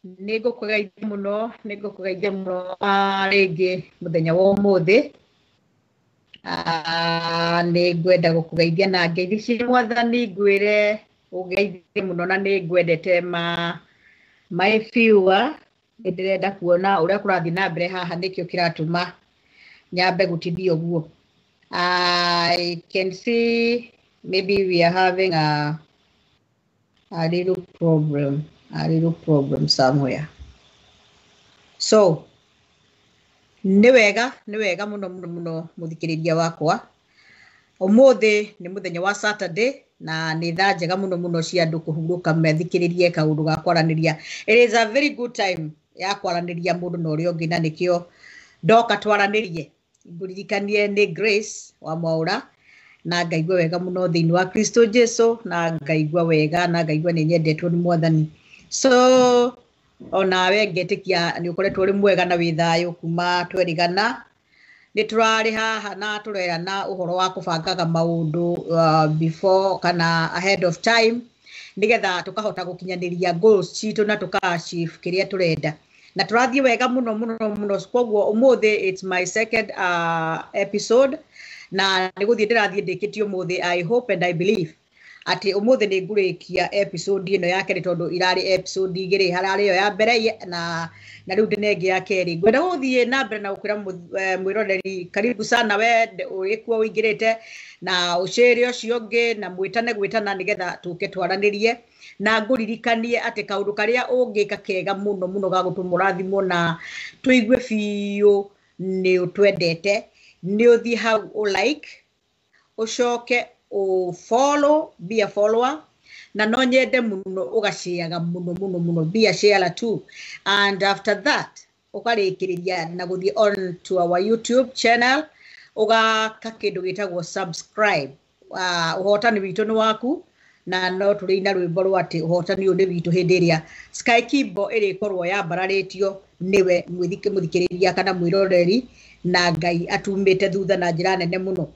Nĩ ngũkũgeithia mũno, nĩ ngũkũgeithia mũno rĩngĩ mũthenya wa ũmũthĩ. Nĩ ngwenda gũkũgeithia na ngeithi cia Mwathani, ngwĩre ũngeithie mũno na nĩ ngwendete ma my viewer. Nĩ ndĩrenda kuona ũrĩa kũrathiĩ na mbere haha, nĩkĩo kĩratũma nyambe gũtithia ũguo. I can see maybe we are having a little problem, a little problem somewhere. So nĩ wega, nĩ wega mũno mũno mũno, mũthikĩrĩria wakwa. Ũmũthĩ nĩ mũthenya wa Saturday na nĩ thaa njega mũno mũno cia andũ kũhurũka methikĩrĩrie kaũndũ ga kwaranĩria. It is a very good time ya kwaranĩria mũndũ na ũrĩa ũngĩ, na nĩkĩo ndoka twaranĩrie. Ngũririkanie nĩ Grace wa Mwaũra, na ngaigua wega mũno thĩinĩ wa Kristo Jesu, na ngaigua wega na ngaigua nĩ nyendetwo nĩ Mwathani. So onawe ngetĩkia nĩ ũkoretwo ũrĩ mwega na wĩ thayũ kuma twerĩgana. Nĩ tũrarĩ haha na tũrerana ũhoro wa kũbangaga maũndũ before kana ahead of time, nĩgetha tũkahota gũkinyanĩria goals citũ na tũka achieve kĩrĩa tũrenda, na tũrathiĩ wega mũno mũno mũno. Koguo ũmũthĩ it's my second episode, na nĩ gũthiĩ ndĩrathiĩ ndĩkĩtie ũmũthĩ. I hope and I believe atĩ ũmũthĩ nĩ ngũrĩkia episode ĩno ya kerĩ, tondũ irarĩ episode igĩrĩ, hararĩ ĩyo ya mbere na rĩu ndĩna ĩngĩ ya kerĩ. Ngwenda gũthiĩ na mbere na gũkwĩra mwĩroreri, karibu sana we ũrĩ kuo ũingĩrĩte, na ũcĩre ũcio ũngĩ na mwĩtane gwĩtana, nĩgetha tũke twaranĩrie. Na ngũririkanie atĩ kaũndũ karĩa ũngĩka kega mũno mũno ga gũtũma ũrathimwo na tũigue biũ nĩ ũtwendete, nĩ ũthiĩ hau ũ like, ũcoke ũ follow, be a follower, na no nyende mũno ũgaciaga mũno mũno mũno, be a sharer too. And after that ũkarĩkĩrĩria na gũthiĩ on to our YouTube channel, ũgaka kĩndũ gĩtagwo subscribe. Ũhotani witũ nĩ waku, na no tũrĩ na rwĩmbo rwa atĩ ũhotani ũyũ nĩ witũ hĩndĩ ĩrĩa Sky Kimbo ĩrĩkorwo yambararĩtio nĩwe mũthikĩrĩria kana mwĩroreri, na Ngai atumĩte thutha na njĩra nene mũno.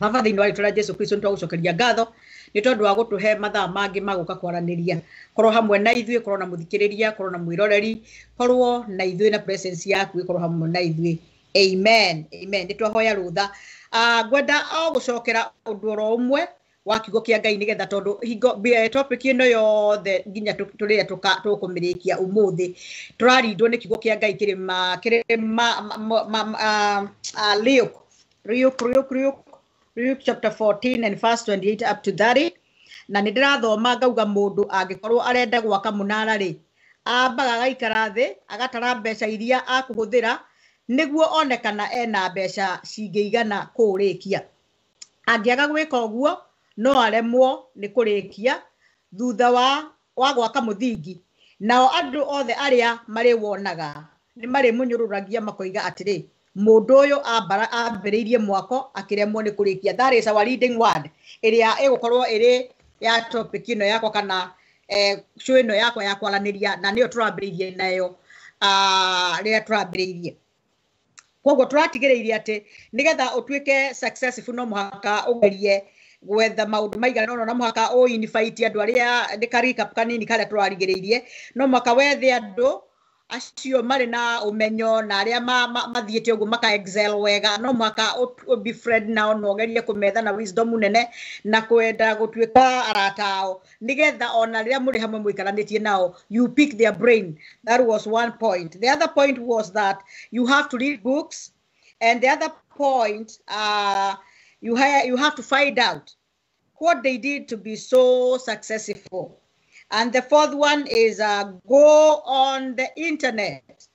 Baba, thĩinĩ wa rĩtwa rĩa Jesu Kristo, nĩ twagũcokeria ngatho nĩ tondũ wa gũtũhe mathaa mangĩ ma gũka kwaranĩria. Korwo hamwe na ithuĩ, korwo na mũthikĩrĩria, korwo na mwĩroreri, korwo na ithuĩ, na presence yaku ĩkorwo hamwe na ithuĩ. Amen, amen. Nĩ twahoya rũtha. Ngwenda o gũcokera ũndũ oro ũmwe wa kiugo kĩa Ngai, nĩgetha tondũ hingo topic ĩno yothe nginya tũrĩa tũkũmĩrĩkia ũmũthĩ tũrarindwo nĩ kiugo kĩa Ngai kĩrĩ ma kĩrĩ ma, ma, ma, ma Luke, Luke, Luke, Luke, Luke chapter 14 and verse 28 up to 30. Na nĩ ndĩrathoma ngauga mũndũ angĩkorwo arenda gwaka mũnara rĩ, ambaga agaikara thĩ agatara mbeca iria akũhũthĩra nĩguo one kana ena mbeca cingĩigana kũũrĩkia. Angĩaga gwĩka ũguo, no aremwo nĩ kũrĩkia thutha wa gwaka mũthingi, nao andũ othe arĩa marĩwonaga nĩ marĩmũnyũrũragia makoiga atĩrĩ, "Mũndũ ũyũ ambĩrĩirie mwako akĩremwo nĩ kũrĩkia." That is our leading word ĩrĩa ĩgũkorwo ĩrĩ ya topic ĩno yakwa kana show ĩno yakwa ya kwaranĩria, na nĩyo tũrambĩrĩirie nayo rĩrĩa tũrambĩrĩirie. Koguo tũratigĩrĩire atĩ nĩgetha ũtuĩke successful, no mũhaka ũgerie gwetha maũndũ maigana ũna, na mũhaka ũ invite andũ arĩa, nĩ ka recap kanini karĩa tũrarigĩrĩirie, no mũhaka wethe andũ acio marĩ na ũmenyo na arĩa mathiĩte ũguo maka excel wega. No mũhaka ũ befriend nao na ũgerie kũmetha na wisdom nene na kwenda gũtuĩka arata ao, nĩgetha ona rĩrĩa mũrĩ hamwe mũikaranĩtie nao, you pick their brain. That was one point. The other point was that you have to read books, and the other point, you have to find out what they did to be so successful. And the fourth one is go on the internet,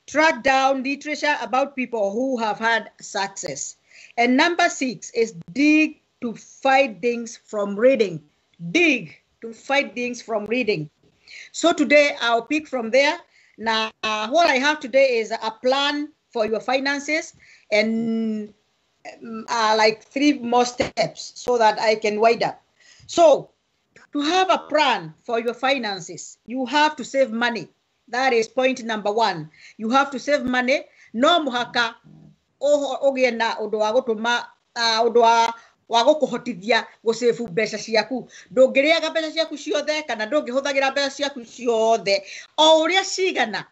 track down literature about people who have had success. And number six is dig to findings from reading. Dig to findings from reading. So today I'll pick from there. Now, what I have today is a plan for your finances and like three more steps so that I can wind up. So to have a plan for your finances, you have to save money. That is point number one. You have to save money. No mũhaka ũgĩe na ũndũ wa gũtũma ũndũ wa Wa gũkũhotithia gũsave mbeca ciaku. Ndũngĩrĩaga mbeca ciaku ciothe kana ndũngĩhũthagĩra mbeca ciaku ciothe o ũrĩa cigana,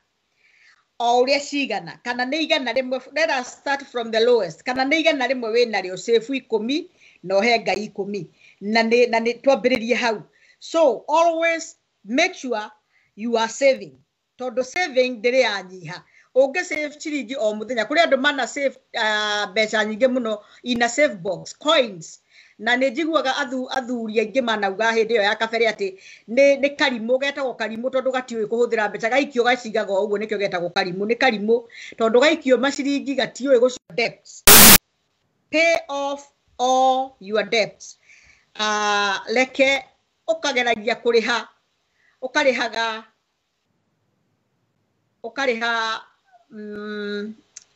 o ũrĩa cigana, kana nĩ 100. Let us start from the lowest. Kana nĩ 100 wĩnarĩo, save 10 na ũhe Ngai 10, na nĩ twambĩrĩrie hau. So always make sure you are saving, tondũ saving ndĩrĩ yanyiha. Ũngĩ save ciringi o mũthenya, kũrĩ andũ mana save mbeca nyingĩ mũno in a safe box, coins, na nĩ njiguaga athuri aingĩ manauga hĩndĩ ĩyo ya kabere atĩ nĩ karimũ getagwo karimũ tondũ gatiũĩ kũhũthĩra mbeca, gaikio gacigaga o ũguo, nĩkĩo getagwo karimũ. Nĩ karimũ tondũ gaikio maciringi gatiũĩ gũcio. Debts, pay off all your debts. Reke ũkageragia kũrĩha, ũkarĩhaga, ũkarĩha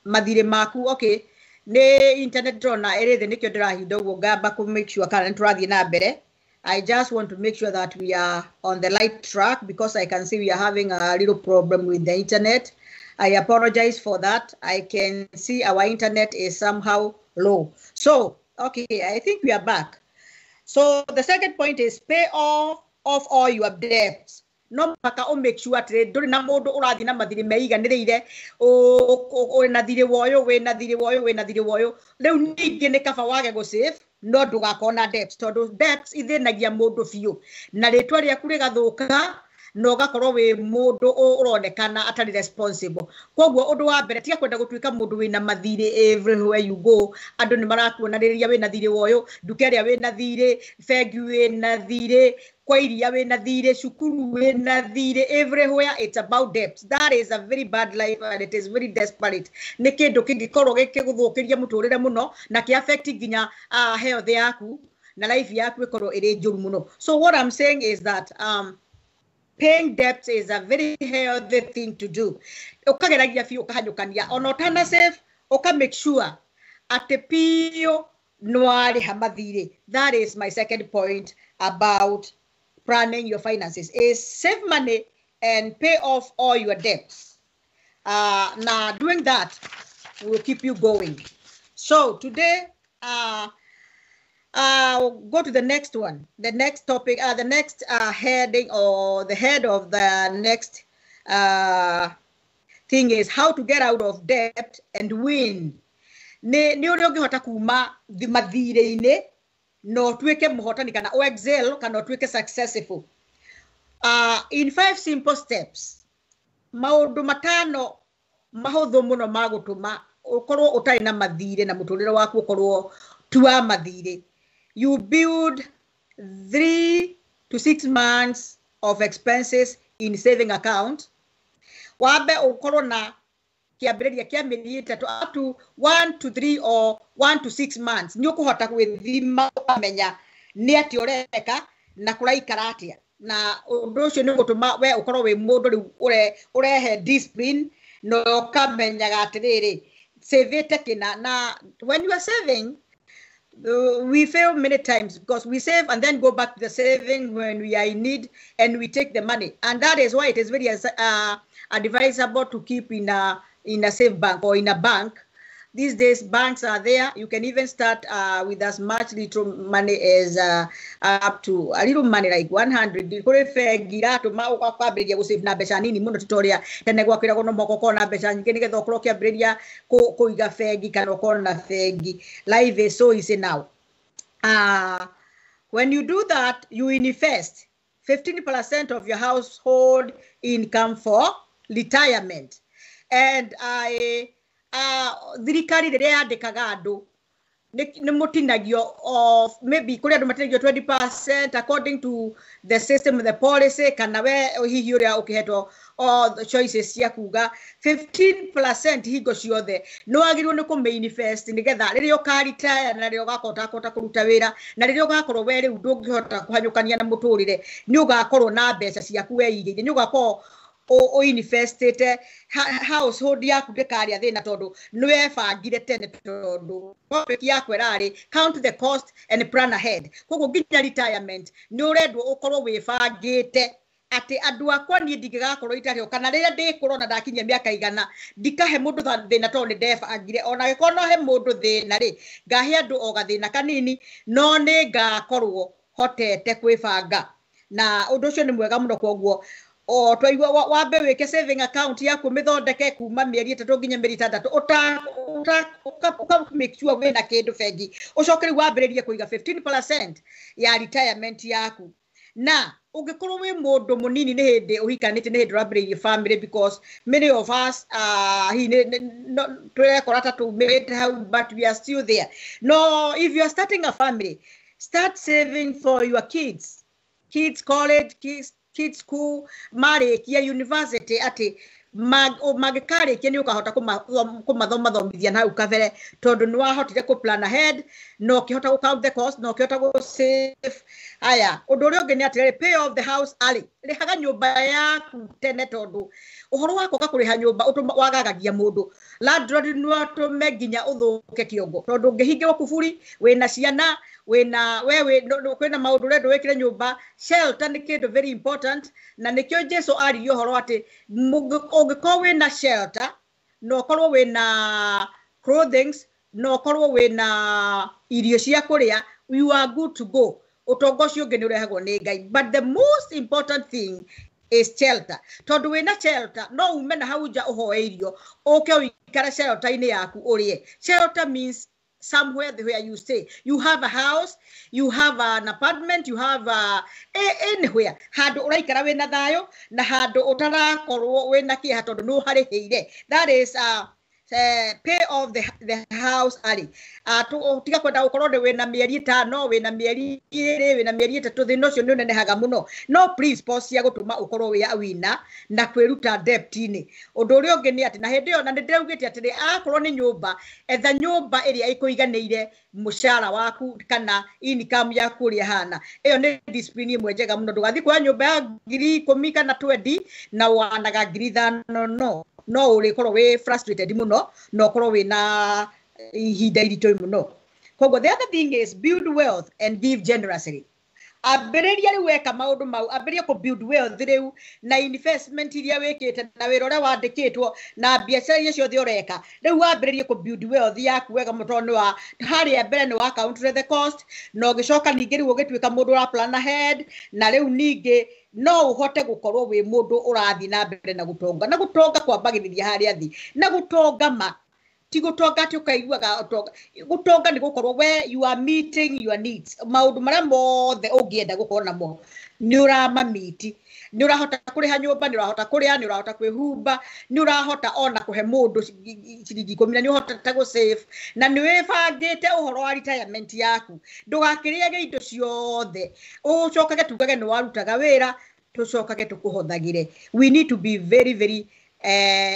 mathirĩ maku. Okay, nĩ internet ndĩrona ĩrĩ thĩ, nĩkĩo ndĩrahinda ũguo ngamba kũ make sure kana nĩ tũrathiĩ na mbere. I just want to make sure that we are on the right track because I can see we are having a little problem with the internet. I apologize for that. I can see our internet is somehow low. So, okay, I think we are back. So the second point is pay off all your debts. No mũhaka ũ make sure atĩrĩ ndũrĩ na mũndũ ũrathiĩ na mathirĩ meiganĩrĩire, ũrĩ na thirĩ wa ũyũ, wĩna thirĩ wa ũyũ, wĩna thirĩ wa ũyũ. Rĩu ningĩ nĩ kaba wage gũ save no ndũgakorwo na debts, tondũ debts ithĩnagia mũndũ biũ na rĩtwa rĩaku rĩgathũka na ũgakorwo wĩ mũndũ ũronekana atarĩ responsible. Koguo ũndũ wa mbere, tiga kwenda gũtuĩka mũndũ wĩna mathirĩ. Everywhere you go, andũ nĩ marakuonanĩrĩria wĩna thirĩ wa ũyũ, nduka ĩrĩa wĩna thirĩ, bengi wĩna thirĩ, kwa iria wĩna thirĩ, cukuru wĩna thirĩ. Everywhere it's about debts. That is a very bad life and it is very desperate. Nĩ kĩndũ kĩngĩkorwo gĩkĩgũthũkĩria mũtũrĩre mũno na kĩ affect nginya health yaku na life yaku ĩkorwo ĩrĩ njũru mũno. So what I'm saying is that paying debts is a very healthy thing to do. Ũkageragia biũ ũkahanyũkania ona ũtana save, ũka make sure atĩ biũ nĩwarĩha mathirĩ. That is my second point about planning your finances, is save money and pay off all your debts. Now doing that will keep you going. So today, I'll go to the next one, the next topic, the next heading or the head of the next thing is how to get out of debt and win. Nĩ ũrĩa ũngĩhota kuma mathirĩ-inĩ na ũtuĩke mũhotani kana o excel kana ũtuĩke successful. In five simple steps, maũndũ 5 mahũthũ mũno ma gũtũma ũkorwo ũtarĩ na mathirĩ na mũtũrĩre waku ũkorwo ti wa mathirĩ. You build 3 to 6 months of expenses in saving account. Wambe ũkorwo na kĩambĩrĩria kĩa mĩeri 3, up to 1 to 3 or 1 to 6 months, nĩ ũkũhota gwĩthima ũkamenya nĩ atĩa ũreka na kũraikara atĩa, na ũndũ ũcio nĩ ũgũtũma we ũkorwo wĩ mũndũ rĩu ũrehe discipline na ũkamenyaga atĩrĩrĩ, savĩte kĩna. Na when you are saving, we fail many times because we save and then go back to the saving when we are in need and we take the money. And that is why it is very advisable to keep in a safe bank or in a bank. These days, banks are there. You can even start with as much little money as up to a little money like 100. Kũrĩ bengi iratũma ũkambĩrĩria gũsave na mbeca nini mũno, ti ta ũrĩa tene gwakĩragwo no mũhaka ũkorwo na mbeca nyingĩ nĩgetha ũkorwo ũkĩambĩrĩria kũiga bengi kana ũkorwo na bengi. Life is so easy now. When you do that, you invest 15% of your household income for retirement. And I thirikari rĩrĩa yandĩkaga andũ nĩ mũtinagio of maybe kũrĩ andũ matinagio 20% according to the system, the policy, kana we hihi ũrĩa ũkĩhetwo all the choices cia kuga 15% hingo ciothe nĩ wagĩrĩirwo nĩ kũmĩ-invest nĩgetha rĩrĩa ũkaritaya na rĩrĩa ũgakorwo ũtakũhota kũruta wĩra na rĩrĩa ũgakorwo we rĩu ndũngĩhota kũhanyũkania na mũtũrĩre, nĩ ũgakorwo na mbeca ciaku weigĩire, nĩ ũgakorwo ũinvestĩte, household yaku ndĩkarĩa thĩna tondũ nĩ webangire tene, tondũ topic yaku ĩrarĩ count the cost and plan ahead. Koguo nginya retirement nĩ ũrendwo ũkorwo wĩbangĩte. Atĩ andũ akwa niĩ ndingĩgakorwo itarĩ ho, kana rĩrĩa ndĩkũrona ndakinyia mĩaka 100 ndikahe mũndũ thĩna tondũ nĩ ndebangire. Ona angĩkorwo no he mũndũ thĩna rĩ, ngahe andũ o gathĩna kanini, no nĩ ngakorwo hotete kwĩbanga. Na ũndũ ũcio nĩ mwega mũno. Koguo o twaigua wambe wĩke saving account yaku, mĩthondeke kuma mĩeri 3 nginya mĩeri 6, ũta make sure wĩna kĩndũ bengi, ũcoke rĩu wambĩrĩrie kũiga 15% ya retirement yaku. Na ũngĩkorwo wĩ mũndũ mũnini, nĩ hĩndĩ ũhikanĩtie, nĩ hĩndĩ ũrambĩrĩirie family, because many of us hihi twĩrekora ta tumĩte hau, but we are still there. No, if you are starting a family, start saving for your kids, kids college, kids school, marĩkia university, atĩ mangĩkarĩkia nĩ ũkahota kũmathomathomithia na hau kabere, tondũ nĩ wahotire kũ plan ahead na ũkĩhota gũ count the cost na ũkĩhota gũ save. Aya, ũndũ ũrĩa ũngĩ nĩ atĩrĩrĩ, pay off the house early. Rĩhaga nyũmba yaku tene, tondũ ũhoro wa kwaga kũrĩha nyũmba wagagagia mũndũ. Landlord no atũme nginya ũthũke kĩongo, tondũ ũngĩhingĩrwo kuburi, wĩna ciana, wĩna we wĩ kwĩna maũndũ ũrenda wĩkĩre nyũmba. Shelter nĩ kĩndũ very important, na nĩkĩo Jesu aririe ũhoro atĩ ũngĩkorwo wĩna shelter na ũkorwo wĩna clothings na ũkorwo wĩna irio cia kũrĩa, you are good to go. Ũtonga ũcio ũngĩ nĩ ũrehagwo nĩ Ngai, but the most important thing is shelter, tondũ wĩna shelter no ume na hau nja ũhoe irio, ũke ũikare shelter-inĩ yaku ũrĩe. Shelter means somewhere where you stay. You have a house, you have an apartment, you have anywhere handũ ũraikara wĩna thayũ na handũ ũtarakorwo wĩna kĩeha tondũ nĩ ũharĩhĩire. That is pay off the house early. Tiga kwenda gũkorwo ndĩ wĩna mĩeri 5, wĩna mĩeri 2, wĩna mĩeri 3, thĩna ũcio nĩ ũnenehaga mũno. No principles cia gũtũma ũkorwo wĩ wina na kwĩruta debt-inĩ. Ũndũ ũrĩa ũngĩ nĩ atĩ na hĩndĩ ĩyo na nĩ ndĩraugĩte atĩrĩ, akorwo nĩ nyũmba, etha nyũmba ĩrĩa ĩkũiganĩire mũcara waku kana income yaku ũrĩa ĩhana. Ĩyo nĩ discipline ĩmwe njega mũno. Ndũgathiĩ kuoya nyũmba ya 10,000 kana 20 na wanaga 5,000, no ũrĩkorwo wĩ frustrated mũno na ũkorwo wĩna ihinda iritũ mũno. Koguo the other thing is build wealth and give generously. Ambĩrĩria rĩu weka maũndũ mau, ambĩrĩria kũ build wealth rĩu na investment iria wĩkĩte na wĩra ũrĩa wandĩkĩtwo na biacara iria ciothe ũreka. Rĩu wambĩrĩrie kũ build wealth yaku wega mũno, tondũ nĩ wa harĩa mbere nĩ wa count the cost, na ũgĩcoka ningĩ rĩu ũgĩtuĩka mũndũ ũra plan ahead, na rĩu ningĩ no ũhote gũkorwo wĩ mũndũ ũrathiĩ na mbere na gũtonga. Na gũtonga kwambagĩrĩria harĩa thĩ, na gũtonga ma ti gũtonga atĩ ũkaiguaga ũtonga. Gũtonga nĩ gũkorwo we you are meeting your needs, maũndũ marĩa mothe ũngĩenda gũkorwo namo nĩ ũramamiti. Nĩ ũrahota kũrĩha nyũmba, nĩ ũrahota kũrĩa, nĩ ũrahota kwĩhumba, nĩ ũrahota ona kũhe mũndũ ciringi 10, na nĩ ũhotete gũ save na nĩ wĩbangĩte ũhoro wa retirement yaku. Ndũgakĩrĩage indo ciothe ũcokage tugage nĩ warutaga wĩra, tũcokage tũkũhothagĩre. We need to be very very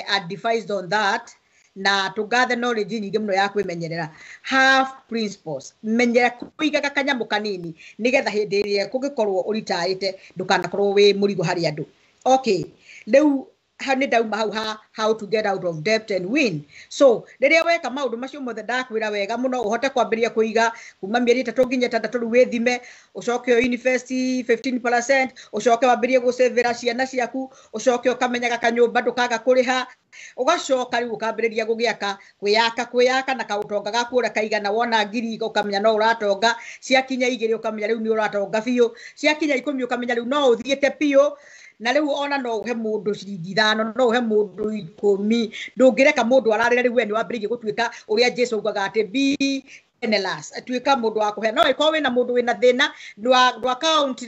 advised on that, na tũgathe knowledge nyingĩ mũno ya kwĩmenyerera. Have principles, menyera kũigaga kanyamũ kanini nĩgetha hĩndĩ ĩrĩa kũngĩkorwo ũritaĩte ndũkanakorwo wĩ mũrigo harĩ andũ. Okay, rĩu ha nĩ ndauma hau ha how to get out of debt and win. So rĩrĩa weka maũndũ macio mothe ndakwĩra wega mũno, ũhote kwambĩrĩria kũiga kuma mĩeri 3 nginya 6, rĩu wĩthime, ũcoke ũ invest 15%, ũcoke wambĩrĩrie gũcĩvĩra ciana ciaku, ũcoke ũkamenyaga kanyũmba ndũkaga kũrĩha, ũgacoka rĩu ũkambĩrĩria gũgĩaka, kwĩyaka, kwĩyaka na kaũtonga gaku ũrĩa kaigana. Wona 1,000 ũkamenya no ũratonga, ciakinya 2 ũkamenya rĩu nĩ ũratonga biũ, ciakinya 10 ũkamenya rĩu no ũthiĩte biũ. Na rĩu ona no ũhe mũndũ ciringi 5, no ũhe mũndũ 10, ndũngĩreka mũndũ ararĩre. Rĩu we nĩ wambĩrĩirie gũtuĩka ũrĩa Jesu augaga atĩ be generous, tuĩka mũndũ wa kũhe. No ĩkorwo wĩna mũndũ wĩna thĩna, ndwa count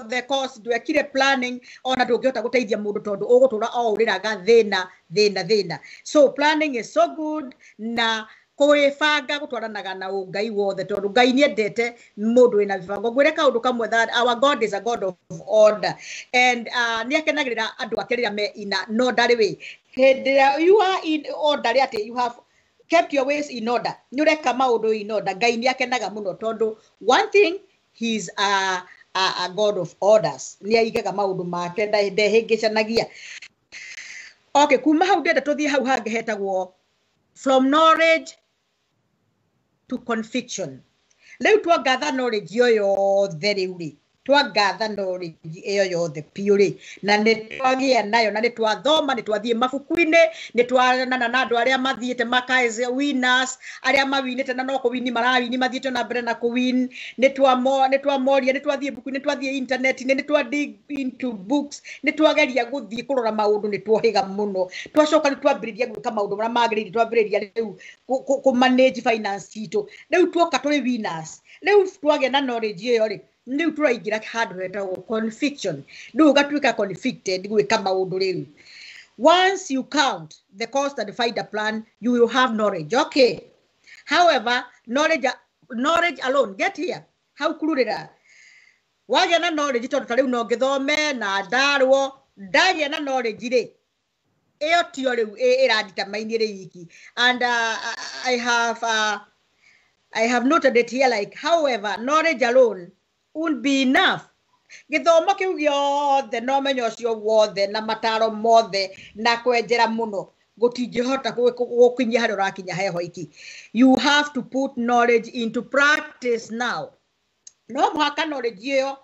the cost, ndwekire planning, ona ndũngĩhota gũteithia mũndũ tondũ ũgũtũra o ũrĩraga thĩna, thĩna, thĩna. So planning is so good, na kwĩbanga gũtwaranaga na ũngai wothe, tondũ Ngai nĩendete mũndũ wĩna mĩbango. Ngwĩre kaũndũ kamwe, that our God is a God of order, and nĩakenagĩrĩra andũ ake rĩrĩa me in an orderly way. Hĩndĩ ĩrĩa you are in order, atĩ you have kept your ways in order, nĩ ũreka maũndũ in order, Ngai nĩakenaga mũno, tondũ one thing, he is a God of orders. Nĩ aigaga maũndũ make, ndehĩngĩcanagia. Okay, kuma hau ndĩrenda tũthiĩ hau hangĩ hetagwo from knowledge to conviction. Rĩu twangatha knowledge ĩyo yothe, rĩu rĩ Twagatha knowledge ĩyo yothe biũ rĩ, na nĩ twagĩa nayo, na nĩ twathoma, nĩ twathiĩ mabuku-inĩ, nĩ twaonana na andũ arĩa mathiĩte makaeze winners, arĩa mawinĩte na no kũwini marawini, mathiĩte na mbere na kũwin. Nĩ twamoria, nĩ twathiĩ buku-inĩ, nĩ twathiĩ internet-inĩ, nĩ twa dig into books, nĩ twageria gũthiĩ kũrora maũndũ, nĩ twohĩga mũno. Twacoka rĩu twambĩrĩria gwĩka maũndũ marĩa magĩrĩire, twambĩrĩria rĩu kũ manage finance citũ. Rĩu tuoka tũrĩ winners, rĩu twagĩa na knowledge ĩyo rĩ, rĩu tũraingĩra handũ hetagwo conviction. Rĩu ũgatuĩka convicted gwĩka maũndũ rĩu. Once you count the cost and find a plan, you will have knowledge. Okay, however, knowledge alone get here hau kururĩra. Wagĩa na knowledge, tondũ ta rĩu no ngĩthome na ndarwo, ndagĩa na knowledge rĩ, ĩyo tio rĩu ĩranditamainie rĩ iki. And I have noted it here, like, however, knowledge alone won't be enough. Gĩthomo kĩu gĩothe na ũmenyo ũcio wothe na mataro mothe na kwenjera mũno gũtingĩhota gũkinyia harĩa ũrakinya heho iki. You have to put knowledge into practice now. No mũhaka knowledge ĩyo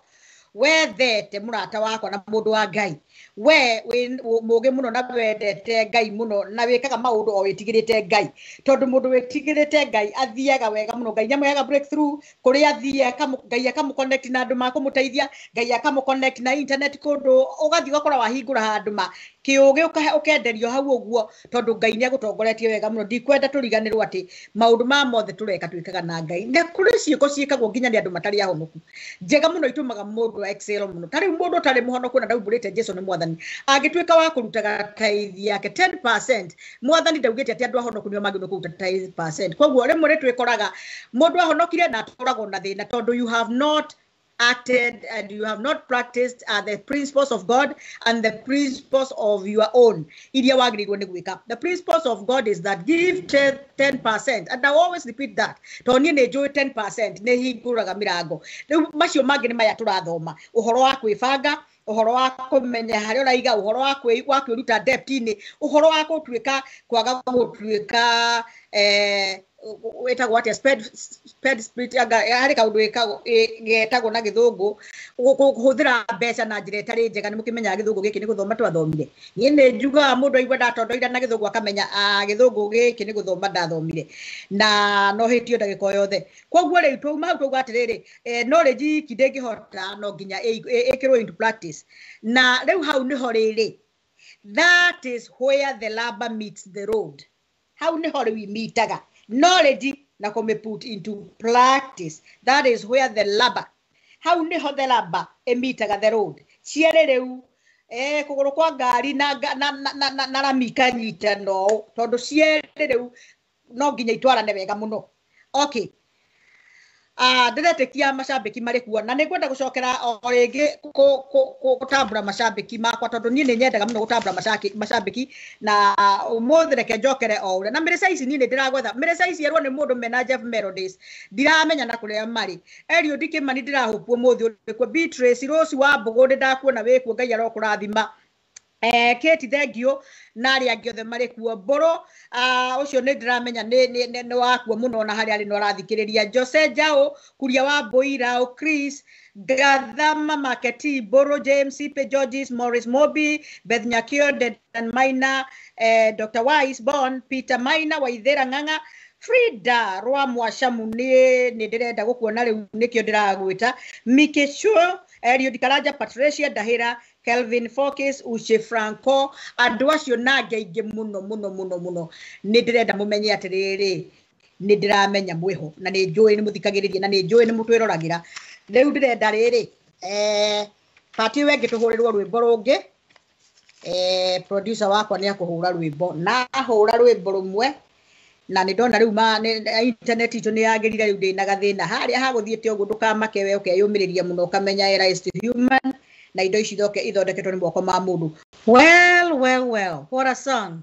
wethete, mũrata wakwa na mũndũ wa Ngai, we wĩ mũgĩ mũno na wendete Ngai mũno na wĩkaga maũndũ o wĩtigĩrĩte Ngai, tondũ mũndũ wĩtigĩrĩte Ngai athiaga wega mũno. Ngai nĩamũheaga breakthrough kũrĩa athiĩ, Ngai akamũ-connect na andũ makũmũteithia, Ngai akamũ-connect na internet, kũndũ ũgathiĩ ũgakora wahingũra handũ ma kĩũgĩ ũkenderio hau ũguo, tondũ Ngai nĩ agũtongoretie wega mũno. Ndikwenda tũriganĩrwo atĩ maũndũ ma mothe tũreka twĩkaga na Ngai, na kũrĩ ciĩko ciĩkagwo nginya nĩ andũ matarĩ ahonoku njega mũno itũmaga mũndũ excel mũno. Ta rĩu mũndũ ũtarĩ mũhonoku na ndaumbũrĩte Jesu nĩ mwathani angĩtuĩka wa kũrutaga tithe yake 10%, mwathani ndaugĩte atĩ andũ ahonoku nĩo magĩrĩirwo kũruta 10%. Koguo rĩmwe nĩ twĩkoraga mũndũ ahonokire na atũragwo na thĩna, tondũ you have not acted and you have not practiced the principles of God and the principles of your own iria wagĩrĩirwo nĩ gwĩka. The principles of God is that give 10%, and I always repeat that, tondũ niĩ nĩ njũĩ 10% nĩ hingũraga mĩrango. Rĩu macio mangĩ nĩ maya tũrathoma, ũhoro wa kwĩbanga, ũhoro wa kũmenya harĩa ũraiga, ũhoro wa kwĩruta debt-inĩ, ũhoro wa gũtuĩka kwaga gũtuĩka wĩtagwo atĩa, spend spirit, anga harĩ kaũndũ getagwo na gĩthũngũ, kũhũthĩra mbeca na njĩra ĩtarĩ njega. Nĩ mũkĩmenyaga gĩthũngũ gĩkĩ nĩ gũthoma twathomire. Niĩ nĩ njugaga mũndũ aigua ndatondoira na gĩthũngũ akamenya, ah, gĩthũngũ gĩkĩ nĩ gũthoma ndathomire, na no hĩtio ndagĩka o yothe. Koguo rĩu twauma hau twauga atĩrĩrĩ, knowledge iki ndĩngĩhota, no nginya ĩkĩrwo into practice. Na rĩu hau nĩho rĩrĩ, that is where the rubber meets the road. Hau nĩho rĩu imitaga knowledge na kũmĩ put into practice. That is where the rubber, hau nĩho the rubber ĩmitaga the road. Cierĩ rĩu kũgũrũ kwa ngari na rami ikanyitana ũũ, tondũ cierĩ rĩu no nginya itwarane wega mũno. Okay. Ndĩretĩkia macambĩki marĩ kuo, na nĩ ngwenda gũcokera o rĩngĩ gũtambũra macambĩki makwa, tondũ niĩ nĩ nyendaga mũno gũtambũra macambĩki. Na ũmũthĩ reke njokere o ũrĩa na mĩrĩca ici. Niĩ nĩ ndĩragwetha mĩrĩca ici erwo nĩ mũndũ mena Jeff Melodies, ndiramenya na kũrĩa marĩ. Eliud Kĩmani, ndĩrahũpwo ũmũthĩ ũrĩkuo. Beatrice Rose wa Mbũgũ, nĩ ndakuona wĩkuo, Ngai arokũrathima. Kate, thank you, na arĩa angĩ othe marĩ kuo. Mbũrũ ũcio nĩ ndĩramenya nĩ wakuo mũno, na harĩa arĩ no arathikĩrĩria. Jose Jao, Kuria wa Mbũira, Chris Gathama, Maketi Mbũrũ, James Ipe, Georges Morris, Mobi Beth Nyakio, Dedan Maina, Dr. Wise Bon, Peter Maina, Waithera Ng'ang'a, Frida Rwa Mwashamu, nĩ ndĩrenda gũkuona rĩu nĩkĩo ndĩragwĩta. Mike Sure, Eliud Karanja, Patricia Ndahĩra, Kelvin Focus, Uche Franco, andũ acio na angĩ aingĩ mũno mũno mũno mũno. Nĩ ndĩrenda mũmenye atĩrĩrĩ, nĩ ndĩramenya mwĩho, na nĩ njũĩ nĩ mũthikagĩrĩria, na nĩ njũĩ nĩ mũtwĩroragĩra. Rĩu ndĩrenda rĩrĩ, pati we ngĩtũhũrĩrwo rwĩmbo rũngĩ. Producer wakwa nĩ akũhũra rwĩmbo, na ahũra rwĩmbo rũmwe, na nĩ ndona rĩu internet itũ nĩ yagĩrire. Rĩu ndĩna gathĩna harĩa hagũthiĩte ũguo, ndũkamake, we ũkeyũmĩrĩria mũno, ũkamenya error is to human, na indo ici ithondeketwo nĩ moko ma mũndũ. Well, well, well, what a song.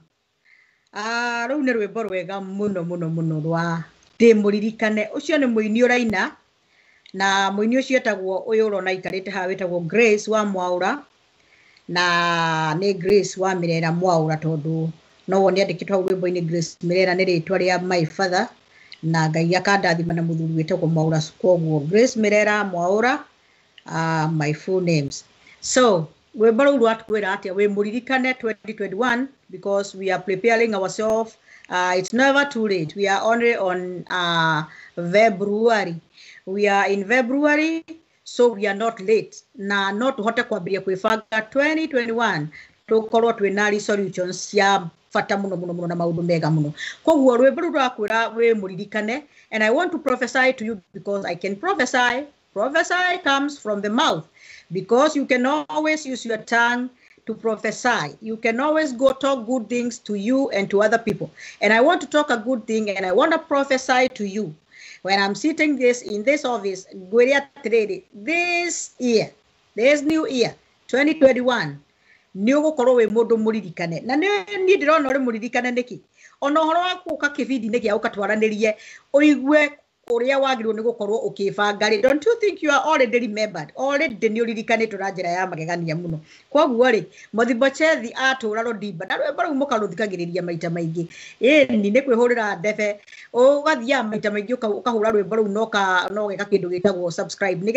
Ah, rũu nĩ rwĩmbo rwega mũno mũno mũno rwa ndĩmũririkane. Ũcio nĩ mũini ũraina, na mũini ũcio etagwo, ũyũ ũrona aikarĩte haha wĩtagwo Grace wa Mwaũra, na nĩ Grace wa Mirera Mwaũra, tondũ no wone andĩkĩtwo hau rwĩmbo-inĩ Grace Mirera nĩ rĩtwa rĩa my father, na Ngai akandathima na mũthuri wĩtagwo Mwaũra, koguo Grace Mirera Mwaũra. My full names. So rwĩmbo rũu rwatwĩra atĩa? Wĩ mũririkane 2021, because we are preparing ourselves. It's never too late. We are only on February. We are in February, so we are not late. Na no tũhote kwambĩrĩria kwĩbanga 2021 tũkorwo twĩna resolutions cia bata mũno mũno mũno na maũndũ mega mũno. Koguo rwĩmbo rũu rwakwĩra wĩ mũririkane, and I want to prophesy to you because I can prophesy. Prophesy comes from the mouth, because you can always use your tongue to prophesy. You can always go talk good things to you and to other people. And I want to talk a good thing, and I want to prophesy to you. When I'm sitting this in this office, ngwĩre atĩrĩrĩ, this year, this new year, 2021, nĩ ũgũkorwo wĩ mũndũ mũririkane. Na nĩ niĩ ndĩrona ũrĩ mũririkane nĩkĩ? Ona ũhoro wa gũka kĩbindi-inĩ gĩa ũkatwaranĩrie, ũigue ũrĩa wagĩrĩirwo nĩ gũkorwo ũkĩbanga rĩ, don't you think you are already remembered? Already nĩ ũririkanĩtwo na njĩra ya magegania mũno. Koguo rĩ, Mothibochethi atũra Rodimba, na rwĩmbo rũu mũkarũthikagĩrĩria maita maingĩ. Ĩni nĩ kwĩhũrĩra ndebe, ũgathiaga maita maingĩ ũkahũra rwĩmbo rũu na ũgeka kĩndũ gĩtagwo subscribe,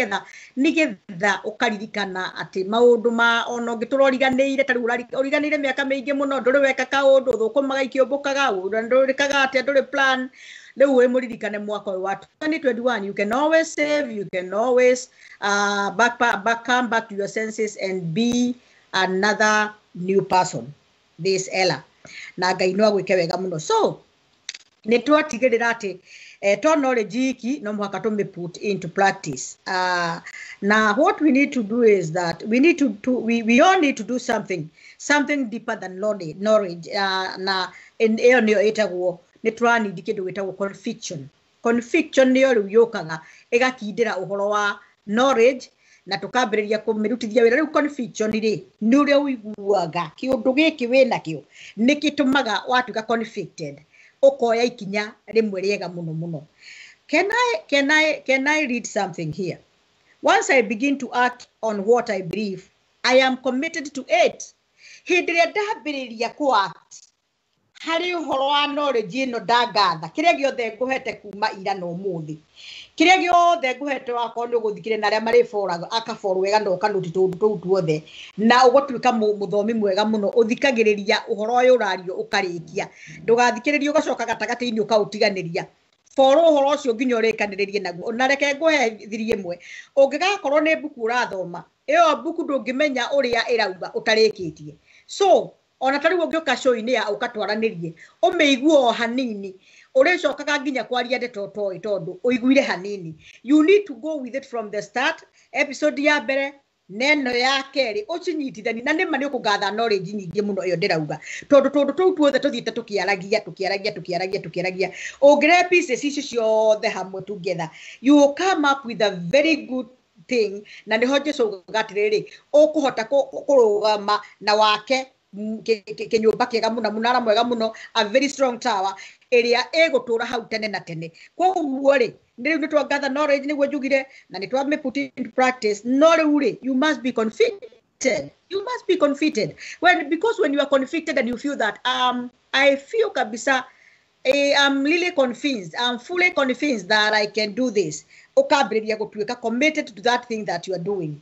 nĩgetha ũkaririkana atĩ maũndũ ma ona ũngĩtũra ũriganĩire, ta rĩu ũriganĩire mĩaka mĩingĩ mũno, ndũrĩ weka kaũndũ, thũkũmaga ikĩũmbũkaga, ndũrĩkaga atĩa, ndũrĩ plan. Rĩu wĩ mũririkane mwaka ũyũ wa 2021. You can always save, you can always come back to your senses and be another new person this era. Na Ngai no agwĩke wega mũno. So nĩ twatigĩrĩra atĩ to knowledge iki no mũhaka tũmĩ put into practice. Now what we need to do is that we need to, to we all need to do something, something deeper than knowledge. Na ĩyo nĩyo ĩtagwo nĩ tũranindi kĩndũ gĩtagwo conviction. Conviction nĩyo rĩu yũkaga ĩgakindĩra ũhoro wa knowledge na tũkambĩrĩria kũmĩrutithia wĩra. Rĩu conviction rĩ, nĩ ũrĩa ũiguaga kĩũndũ gĩkĩ wĩnakĩo nĩ gĩtũmaga watuĩka convicted, ũkoya ikinya rĩmwe rĩega mũno mũno. Can I read something here? Once I begin to act on what I believe, I am committed to it. Hĩndĩ ĩrĩa ndambĩrĩria kũ act harĩ ũhoro wa knowledge ĩno ndangatha, kĩrĩa gĩothe ngũhete kuma ira na ũmũthĩ, kĩrĩa gĩothe ngũhete wakorwo nĩ ũgũthikĩrĩria na arĩa marĩboraga akaborwo wega na ũkanũti tũũndũ tũu tuothe, na ũgũtuĩka mũthomi mwega mũno, ũthikagĩrĩria ũhoro ũyũ ũrario ũkarĩkia, ndũgathikĩrĩrie ũgacoka gatagatĩ-inĩ ũkaũtiganĩria. Boro ũhoro ũcio nginya ũrĩkanĩrĩrie naguo. Na reke ngũhe thiri ĩmwe, ũngĩgakorwo nĩ mbuku ũrathoma, ĩyo mbuku ndũngĩmenya ũrĩa ĩrauga ũtarĩkĩtie. So ona ta rĩu ũngĩũka show-inĩ ya ũkatwaranĩrie, ũmĩigue o hanini, ũrĩcokaga nginya kwaria ndeto ũtoĩ tondũ ũiguire hanini. You need to go with it from the start, episode ya mbere neno ya kerĩ ũcinyitithanie, na nĩma nĩ ũkũgatha knowledge nyingĩ mũno ĩyo ndĩrauga, tondũ tũndũ tũu tuothe tũthiĩte tũkĩaragia tũkĩaragia tũkĩaragia tũkĩaragia, ũngĩrehe pieces icio ciothe hamwe together, you will come up with a very good thing. Na nĩho Jesũ augaga atĩrĩrĩ, ũkũhota kũrũgama na wake kĩnyũmba kĩega mũno, mũnara mwega mũno, a very strong tower ĩrĩa ĩgũtũra hau tene na tene. Koguo rĩ, nĩ rĩu nĩ twagather knowledge nĩguo njugire, na nĩ twamĩ put into practice. No rĩu rĩ, you must be convicted. You must be convicted. Because when you are convicted and you feel that, I feel kabisa, I'm really convinced, I'm fully convinced that I can do this. Ũkambĩrĩria gũtuĩka committed to that thing that you are doing.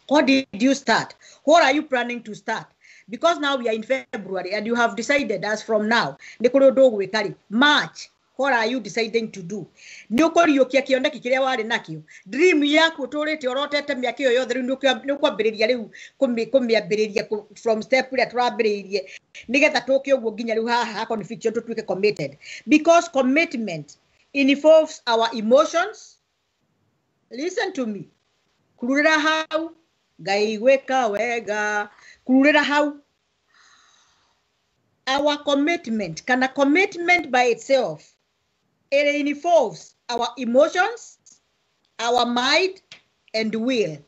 What did you start? What are you planning to start? Because now we are in February and you have decided as from now, nĩ kũrĩ ũndũ ũgwĩka rĩ, March, what are you deciding to do? Nĩ ũkũriũkia kĩoneki kĩrĩa warĩ nakĩo, dream yaku ũtũrĩte ũrotete mĩaka ĩyo yothe, rĩu nĩ ũkwambĩrĩria rĩu kũmĩambĩrĩria from step ĩrĩa tũrambĩrĩirie, nĩgetha tũke ũguo nginya rĩu haha ha conviction tũtuĩke committed. Because commitment involves our emotions. Listen to me. Kururĩra hau, Ngai gwĩka wega. Kururĩra hau. Our commitment, kana commitment by itself, it involves our emotions, our mind, and will.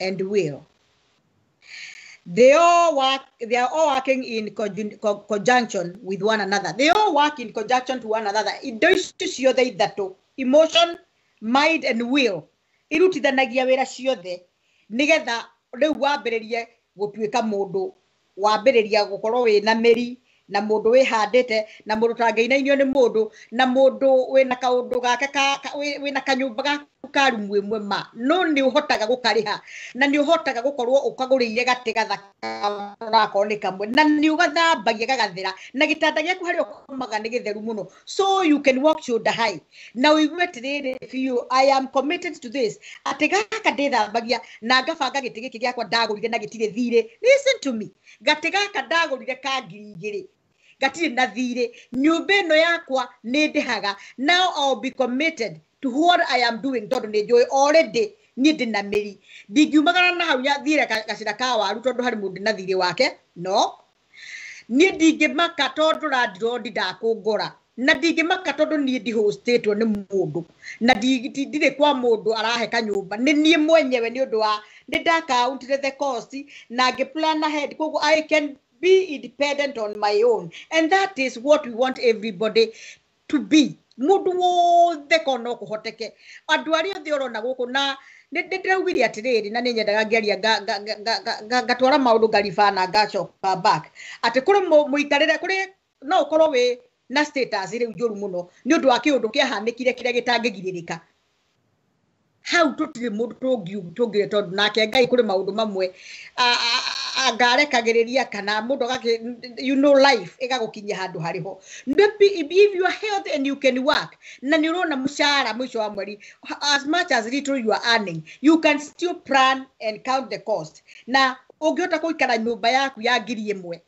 And will. They all work, they are all working in conjunction with one another. They all work in conjunction to one another. Indo icio ciothe ithatũ, emotion, mind, and will, irutithanagia wĩra ciothe nĩgetha rĩu wambĩrĩrie gũtuĩka mũndũ, wambĩrĩria gũkorwo wĩna mĩri Na mũndũ wĩhandĩte, na mũndũ ũtangĩinainio nĩ mũndũ, na mũndũ wĩna kaũndũ gake wĩna kanyũmba gaku ka rumu ĩmwe ma, no nĩ ũhotaga gũkarĩha, na nĩ ũhotaga gũkorwo ũkagũrĩire gatĩ gathaka onakorwo nĩ kamwe, na nĩ ũgathambagia gagathera, na gĩtanda gĩaku harĩa ũkomaga nĩ gĩtheru mũno, so you can walk shoulder high na ũigue atĩrĩrĩ biũ, I am committed to this, atĩ gaka ndĩthambagia na ngabanga gĩtĩ gĩkĩ gĩakwa ndagũrire na gĩtirĩ thirĩ. Listen to me, gatĩ gaka ndagũrire ka 2,000 gatirĩ na thirĩ, nyũmba ĩno yakwa nĩ ndĩhaga. Now I'll be committed to what I am doing, tondũ nĩ njũĩ already niĩ ndĩ na mĩri, ndingiumagara na hau thiĩre gacĩra ka waru tondũ harĩ mũndũ na thirĩ wake. No niĩ ndingĩmaka tondũ landlord ndakũngora, na ndingĩmaka tondũ niĩ ndihostĩtwo nĩ mũndũ, na ndirĩ kwa mũndũ arahe kanyũmba, nĩ niĩ mwenyewe, nĩ ũndũ wa nĩ ndakauntire the cost na ngĩ plan ahead, koguo I can be independent on my own, and that is what we want everybody to be. Mũndũ wothe korwo no kũhoteke, andũ arĩa othe ũrona gũkũ, na nĩ ndĩraugire atĩrĩrĩ, na nĩ nyendaga ngĩaria ngatwara maũndũ ngariba na ngacoka back, atĩ kũrĩ mũikarĩre, kũrĩ no ũkorwo wĩ na status rĩu njũru mũno nĩ ũndũ wa kĩũndũ kĩahanĩkire kĩrĩa gĩtangĩgirĩrĩka. Hau tũtirĩ mũndũ tũngire, tondũ nake Ngai kũrĩ maũndũ mamwe angarekagĩrĩria kana mũndũ agakĩ, you know, life ĩgagũkinyia handũ harĩ ho. If you are healthy and you can work, na nĩ ũrona mũcara mũico wa mweri, as much as little you are earning, you can still plan and count the cost. Na ũngĩhota gũikara nyũmba yaku ya 1,000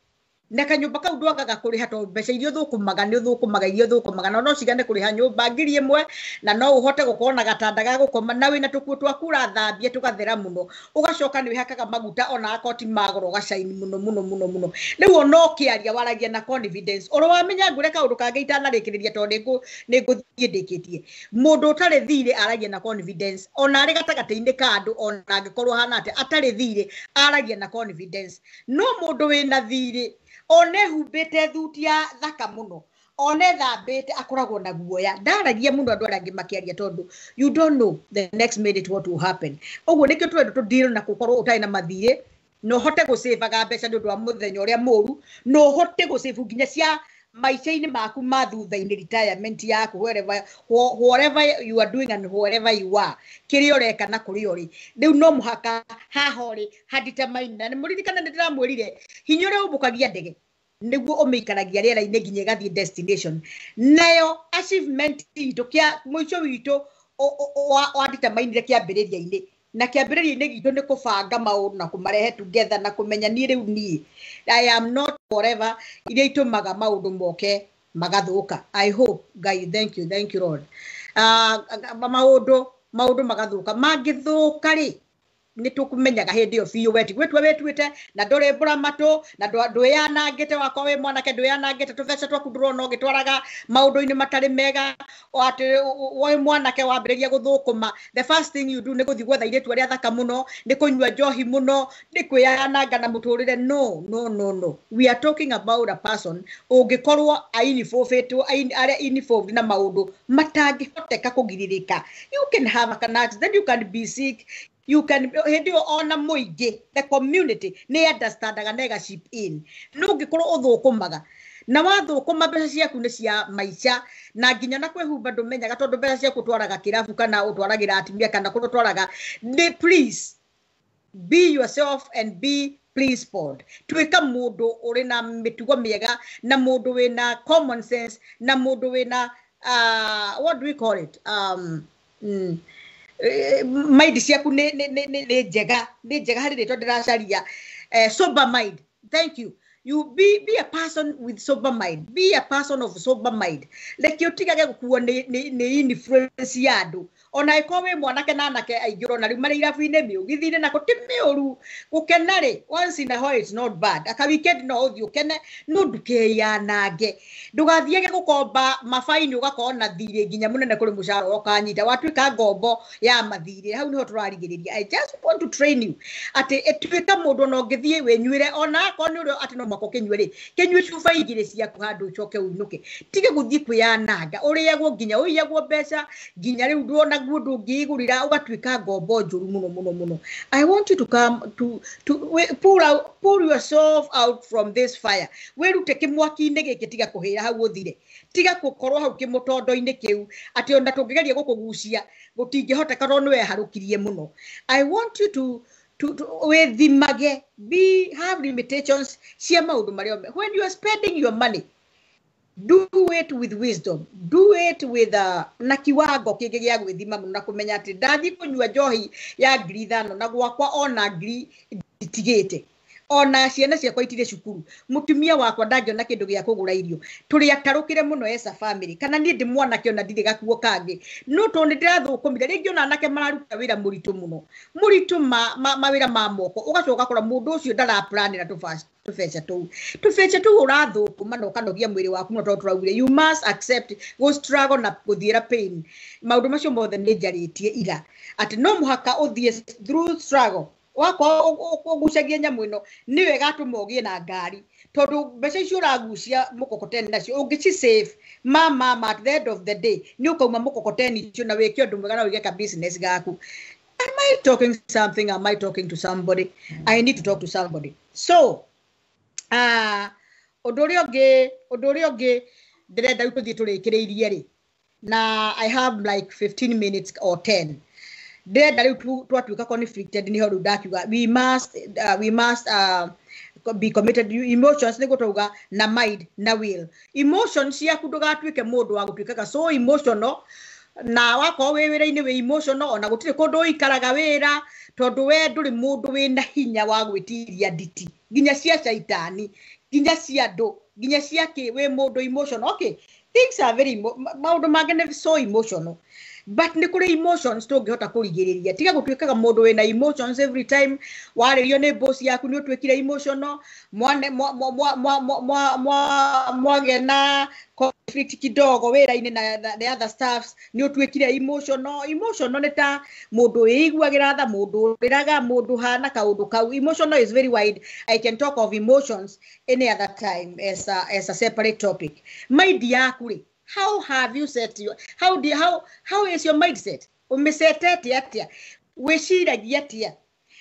na kanyũmba kau ndwagaga kũrĩha, tondũ mbeca iria ũthũkũmaga nĩ ũthũkũmaga iria ũthũkũmaga, na no cigane kũrĩha nyũmba 1,000, na no ũhote gũkorwo na gatanda ga gũkoma, na wĩna tũkuo twaku ũrathambia tũgathera mũno, ũgacoka nĩ wĩhakaga maguta ona akorwo ti ma goro, ũgacaini mũno mũno mũno mũno. Rĩu ona ũkĩaria waragia na confidence, oro wamenya ngwĩre kaũndũ kangĩ itanarĩkĩrĩria, tondũ nĩ ngũthiĩ ndĩkĩtie. Mũndũ ũtarĩ thirĩ aragia na confidence, ona arĩ gatagatĩ-inĩ ka andũ, ona angĩkorwo hana atĩa atarĩ thirĩ aragia na confidence. No mũndũ wĩna thirĩ, one humbĩte thuti ya thaka mũno, one thambĩte, akoragwo na guoya, ndaragia mũno andũ arĩa angĩ makĩaria, tondũ you don't know the next minute what will happen. Ũguo nĩkĩo tũrenda tũdeal na gũkorwo ũtarĩ na mathirĩ, na ũhote gũcĩbaga mbeca nĩ ũndũ wa mũthenya ũrĩa mũru, na ũhote gũcĩbu nginya cia maica-inĩ maku ma thutha-inĩ, retirement yaku, wherever you are doing and wherever you are, kĩrĩa ũreka na kũrĩa ũrĩ. Rĩu no mũhaka haha ũrĩ hadetermine, na mũririkane nĩ ndĩramwĩrire hinya ũrĩa ũmbũkagia ndege nĩguo ũmĩikaragia rĩera-inĩ nginya ĩgathiĩ destination. Nayo achievement itũ kĩa mũico witũ wadeterminire kĩambĩrĩria-inĩ, na kĩambĩrĩria-inĩ gitũ nĩ kũbanga maũndũ na kũmarehe together na kũmenya niĩ rĩu niĩ I am not forever, iria itũmaga maũndũ moke magathũka. I hope Ngai, thank you, thank you Lord. Maũndũ magathũka, mangĩthũka rĩ nĩ tũkũmenyaga hĩndĩ ĩyo biũ, we tigwĩtua wĩtuĩte na ndũrĩ mbũramatũ na ndwĩyanangĩte, wakorwo wĩ mwanake ndwĩyanangĩte, tũbeca twaku ndũrona ũgĩtwaraga maũndũ-inĩ matarĩ mega, atĩ wĩ mwanake wambĩrĩria gũthũkũma, the first thing you do nĩ gũthiĩ gwetha airĩtu arĩa athaka mũno, nĩ kũnyua njohi mũno, nĩ kwĩyananga na mũtũrĩre. No, no, no, no, we are talking about a person ũngĩkorwo ainibũbĩtwo, arĩa involved na maũndũ matangĩhoteka kũgirĩrĩka. You can have an accident, you can be sick, you can, hĩndĩ ĩyo ona mũingĩ, the community nĩ understandaga na ĩga chip in. No ũngĩkorwo ũthũkũmaga na wathũkũma mbeca ciaku nĩ cia maica, na nginya na kwĩhumba ndũmenyaga, tondũ mbeca ciaku ũtwaraga kĩrabu kana ũtwaragĩra atumia kana kũrĩa ũtwaraga, nĩ please be yourself and be principled. Tuĩka mũndũ ũrĩ na mĩtugo mĩega, na mũndũ wĩna common sense, na mũndũ wĩna what do we call it, mind ciaku nĩ njega, nĩ njega harĩ rĩtwa ndĩracaria, sober mind. Thank you. You be a person with sober mind, be a person of sober mind. Reke ũtigage gũkuo nĩ influence ya andũ, ona ĩkorwo wĩ mwanake na anake aingĩ ũrona rĩu marĩ irabu-inĩ, mĩũgithi-inĩ, na ti mĩũru gũkena rĩ, once in a while it's not bad, aka weekend no ũthiĩ ũkene, no ndũkeyanange, ndũgathiage gũkomba mabaini ũgakorwo na thirĩ nginya mũnene kũrĩ mũcara ũrĩa ũkanyita, watuĩka ngombo ya mathirĩ. Hau nĩho tũrarigĩrĩria. I just want to train you atĩ ĩtuĩka mũndũ ona ũngĩthiĩ wĩnyuĩre, ona akorwo nĩ ũrĩa atĩ no mũhaka ũkĩnyue rĩ, kĩnyue cuba igĩrĩ ciaku handũ ũcoke ũinũke, tiga gũthiĩ kwĩyananga, ũrĩagwo nginya ũiyagwo mbeca nginya rĩu nduona nguo ndũngĩĩgũrĩra, ũgatuĩka ngombo njũru mũno mũno mũno. I want you to come to pull yourself out from this fire. Wĩrute kĩmwaki-inĩ gĩkĩ, tiga kũhĩra hau ũthire, tiga gũkorwo hau kĩmũtondo-inĩ kĩu atĩ ona tũngĩgeria gũkũgucia gũtingĩhoteka tondũ nĩ weharũkirie mũno. I want you to wĩthimage, be have limitations cia maũndũ marĩa when you are spending your money. Do it with wisdom, do it with na kiwango kĩngĩ gĩa gwĩthima mũno na kũmenya atĩ ndathiĩ kũnyua njohi ya 5,000 na gwakwa ona ngiri nditigĩte, ona ciana ciakwa itirĩ cukuru, mũtumia wakwa ndangĩona kĩndũ gĩa kũgũra irio, tũrĩ atarũkĩre mũno as a family, kana niĩ ndĩ mwanake ona ndirĩ gakuo kangĩ, no tondũ nĩ ndĩrathũkũmire rĩngĩ ona anake mararuta wĩra mũritũ mũno, mũritũ mawĩra ma moko, ũgacoka ũgakora mũndũ ũcio ndaraplanĩra tũbeca tũu, tũbeca tũu ũrathũkũma na ũkanogia mwĩrĩ waku mũno, tondũ tũraugire you must accept go struggle na gũthiĩra pain. Maũndũ macio mothe nĩ njarĩtie ira atĩ no mũhaka ũthiĩ through struggle. Wakorwo ũgucagia nyamũ ĩno nĩyo ĩgatũma ũgĩe na ngari, tondũ mbeca icio ũragucia mũkokoteni nacio ũngĩci save ma at the end of the day nĩ ũkauma mũkokoteni icio na wĩke ũndũ mwega na ũige ka business gaku. Am I talking something? Am I talking to somebody? I need to talk to somebody. So ũndũ ũrĩa ũngĩ ndĩrenda rĩu tũthiĩ tũrĩkĩrĩirie rĩ, na I have like 15 minutes or 10. Ndĩrenda rĩu twatuĩka conflicted nĩho rĩu ndakiuga we must be committed. Emotions nĩguo twauga, na mind na will. Emotions ciaku ndũgatuĩke mũndũ wa gũtuĩkaga so emotional, na wakorwo wĩ wĩra-inĩ wĩ emotional, ona gũtirĩ kũndũ ũikaraga wĩra, tondũ we ndũrĩ mũndũ wĩna hinya wa gwĩtiria nditi nginya cia caitani, nginya cia andũ, nginya cia kĩ, wĩ mũndũ emotional. Okay, things are very maũndũ mangĩ nĩ so emotional, but nĩ kũrĩ emotions tũngĩhota kũrigĩrĩria. Tiga gũtuĩkaga mũndũ wĩna emotions every time. Warĩrio nĩ boss yaku nĩ ũtuĩkire emotional, mwagĩa na conflict kidogo wĩra-inĩ na the other staffs nĩ ũtuĩkire emotional. Emotional nĩ ta mũndũ wĩiguagĩra tha, mũndũ ũrĩraga, mũndũ hana kaũndũ kau. Emotional is very wide. I can talk of emotions any other time as a separate topic. Mind yaku rĩ, how have you set your, how do you, how is your mindset? Ũmĩcetete atĩa? Wĩciragia atĩa?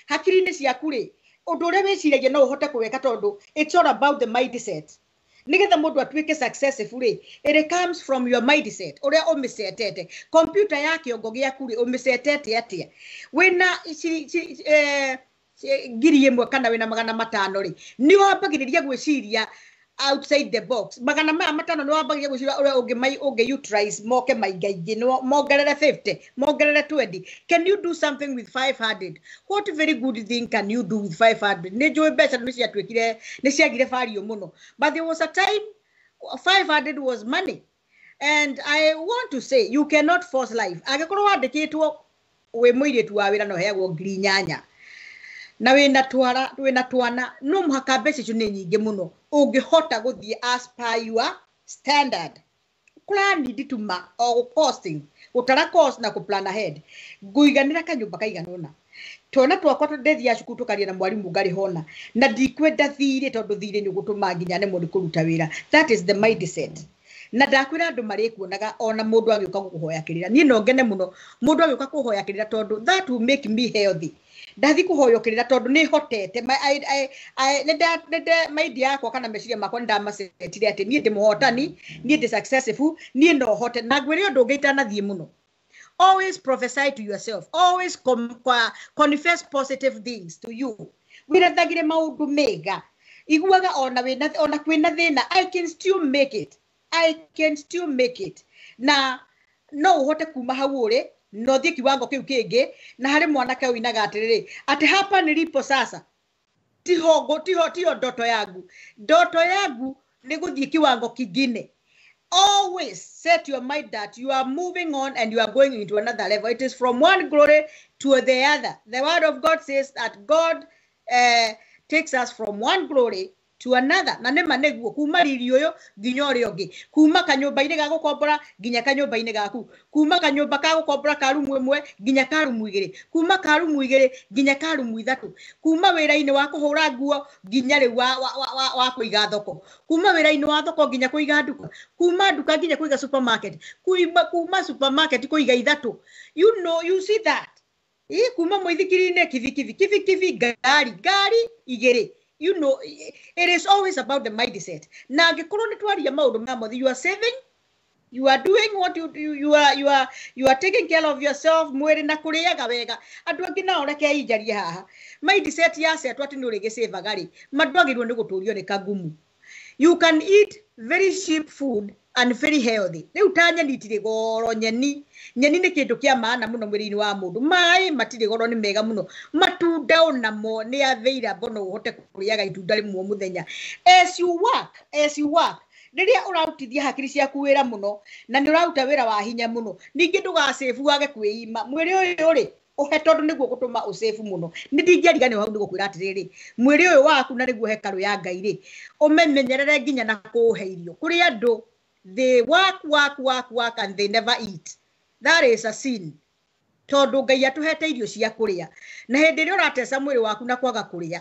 Hakiri-inĩ ciaku rĩ, ũndũ ũrĩa wĩciragia no ũhote kũwĩka, tondũ it's all about the mindset. Nĩgetha mũndũ atuĩke successful rĩ, it comes from your mindset, ũrĩa ũmĩcetete. Computer ya kĩongo gĩaku rĩ, ũmĩcetete atĩa? Wĩna 1,000 kana wĩna 500 rĩ, nĩ wambagĩrĩria gwĩciria outside the box. 500 nĩ wambagia gwĩciria ũrĩa ũngĩ utilize moke maingaingĩ, mongerere 50, mongerere 20. Can you do something with 500? What very good thing can you do with 500? Nĩ njũĩ mbeca nĩ ciatuĩkire, nĩ ciagire value mũno, but there was a time 500 was money. And I want to say you cannot force life. Angĩkorwo wandĩkĩtwo wĩ mũirĩtu wa wĩra na ũheagwo 8,000 na wĩna twana, no mũhaka mbeca icio nĩ nyingĩ mũno ũngĩhota gũthiĩ as per your standard. Plan ndituma o costing, gũtara cost na kũ plan ahead. Ngũiganĩra kanyũmba kaigana ũna, twana twakwa ndĩthiaga cukuru tũkaria na mwarimũ ngarĩhona, na ndikwenda thirĩ, tondũ thirĩ nĩ ũgũtũma nginya nemwo nĩ kũruta wĩra. That is the mindset. Na ndakwĩra andũ marĩkuonaga ona mũndũ agĩũka gũkũhoya kĩrĩra. Niĩ no ngene mũno mũndũ agĩũka kũhoya kĩrĩra, tondũ that will make me healthy. Ndathi kũhoywo kĩrĩra tondũ nĩ hotete mind yakwa kana meciria makwa nĩ ndamacetire atĩ niĩ ndĩ mũhotani, niĩ ndĩ successful, niĩ no hote. Na ngwĩre ũndũ ũngĩ itanathiĩ mũno, always prophesy to yourself, always confess positive things to you. Wĩrathagĩre maũndũ mega, iguaga ona wĩna, ona kwĩna thĩna, I can still make it, I can still make it. Na no ũhote kuma hau ũrĩ no thiĩ kiwango kĩu kĩngĩ. Na harĩ mwanake ũinaga atĩrĩrĩ, atĩ hapa nilipo sasa tiho ndoto yangu, ndoto yangu nĩ gũthiĩ kiwango kingine. Always set your mind that you are moving on and you are going into another level. It is from one glory to the other. The word of God says that God takes us from one glory to another. Na nĩma nĩguo kuma riri ũyũ nginya ũrĩa ũngĩ, kuma kanyũmba-inĩ ga gũkombora nginya kanyũmba-inĩ gaku, kuma kanyũmba ka gũkombora ka rumu ĩmwe nginya ka rumu igĩrĩ, kuma ka rumu igĩrĩ nginya ka rumu ithatũ, kuma wĩra-inĩ wa kũhũra nguo nginya rĩu wa kũiga thoko, kuma wĩra-inĩ wa thoko nginya kũiga nduka, kuma nduka nginya kũiga supermarket, kuma supermarket kũiga ithatũ. You know, you see that kuma mũithikiri-inĩ kibikibi, kibikibi ngari, ngari igĩrĩ. You know, it is always about the mindset. Na angĩkorwo nĩ twaria maũndũ ma mothe, you are saving, you are doing what you are taking care of yourself, mwĩrĩ na kũrĩaga wega. Andũ angĩ nao reke injarie haha, mindset ya setwo atĩ nĩ ũrĩgĩcĩvaga rĩ, mandwagĩrĩirwo nĩ gũtũrio nĩ kagumu. You can eat very cheap food and very healthy. Rĩu ta nyeni itirĩ goro, nyeni nyeni nĩ kĩndũ kĩa maana mũno mwĩrĩ-inĩ wa mũndũ. Maĩ matirĩ goro, nĩ mega mũno. Matunda onamo nĩ available, no ũhote kũrĩaga itunda rĩmwe o mũthenya. As you work, as you work, rĩrĩa ũrarutithia hakiri ciaku wĩra mũno na nĩ ũraruta wĩra wa hinya mũno, ningĩ ndũgacĩbu wage kwĩima mwĩrĩ ũyũ rĩ ũhe, tondũ nĩguo gũtũma ũcĩbu mũno. Nĩ ndingĩariganĩrwo hau nĩ gũkwĩra atĩrĩrĩ, mwĩrĩ ũyũ waku na nĩguo hekarũ ya Ngai rĩ, ũmemenyerere nginya na kũũhe irio. Kũrĩ andũ they work, work, work, work and they never eat. That is a sin, tondũ Ngai atũhete irio cia kũrĩa, na hĩndĩ ĩrĩa ũrateca mwĩrĩ waku na kwaga kũrĩa,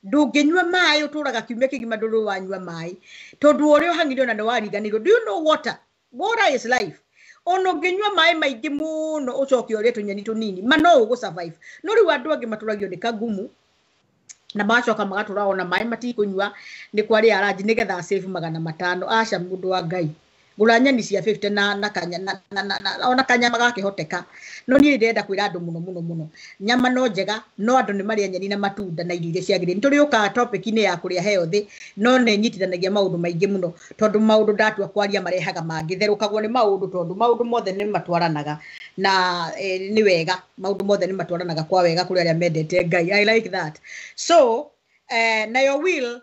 ndũngĩnyua maĩ, ũtũraga kiumia kĩgima ndũrĩ wanyua maĩ, tondũ ũrĩa ũhang'ire ona nĩ wariganĩirwo. Do you know water? Water is life. Ona ũngĩnyua maĩ maingĩ mũno ũcoke ũrĩe tũnyeni tũnini, ma no ũgũ survive. No rĩu andũ angĩ matũragio nĩ kagumu na magacoka magatũra ona maĩ matikũnyua, nĩ kwarĩa aranji nĩgetha save 500. Aca, mũndũ wa Ngai, gũra nyeni cia 50 na kanya na ona kanyama gakĩhoteka. No niĩ ndĩrenda kwĩra andũ mũno mũno mũno, nyama no njega, no andũ nĩ marĩa nyeni na matunda na irio iria ciagĩrĩire. Nĩ tũrĩũkaga topic-inĩ ya kũrĩa healthy, no nĩ nyitithanagia maũndũ maingĩ mũno, tondũ maũndũ ndatua kwaria marehaga mangĩ, therũkagwo nĩ maũndũ, tondũ maũndũ mothe nĩ matwaranaga na nĩ wega, maũndũ mothe nĩ matwaranaga kwa wega kũrĩ arĩa mendete Ngai. I like that. So nayo will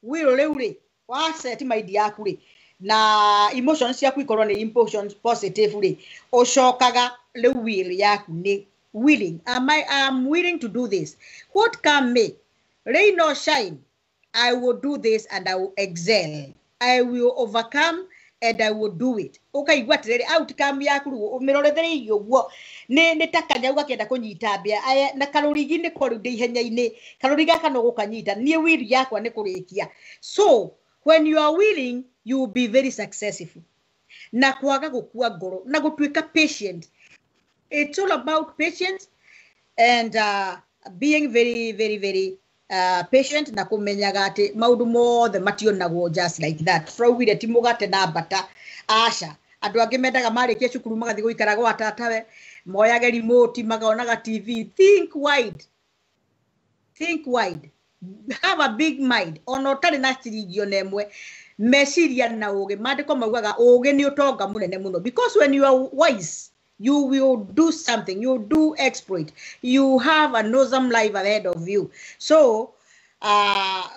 rĩu rĩ, wa set mind yaku rĩ na emotions ciaku ikorwo nĩ emotions positive rĩ, ũcokaga rĩu will yaku nĩ willing. Am I am willing to do this, what come may, rain or shine, I will do this and I will excel, I will overcome and I will do it. Ũkaigua atĩrĩrĩ, outcome yaku rĩu ũmĩrorethereirie ũguo nĩ ta kanyau gakĩenda kũnyita mbĩa. Aya, na karũrigi nĩ ko rĩu ndĩ ihenya-inĩ, karũrigi gaka no gũkanyita, niĩ will yakwa nĩ kũrĩkia. So when you are willing, you will be very successful. Na kwaga gũkua ngoro na gũtuĩka patient. It's all about patience and being very, very, very patient na kũmenyaga atĩ maũndũ mothe mationagwo just like that. Tũraugire ti mũgate na mbata, aca. Andũ angĩ mendaga marĩkia cukuru magathiĩ gũikara gwa tatawe, moyage remote, makonaga TV. Think wide, think wide, have a big mind. Ona ũtarĩ na ciringi ona ĩmwe, meciria na ũgĩ, maandĩko maugaga ũgĩ nĩ ũtonga mũnene mũno, because when you are wise, you will do something, you do exploit, you have an awesome life ahead of you. So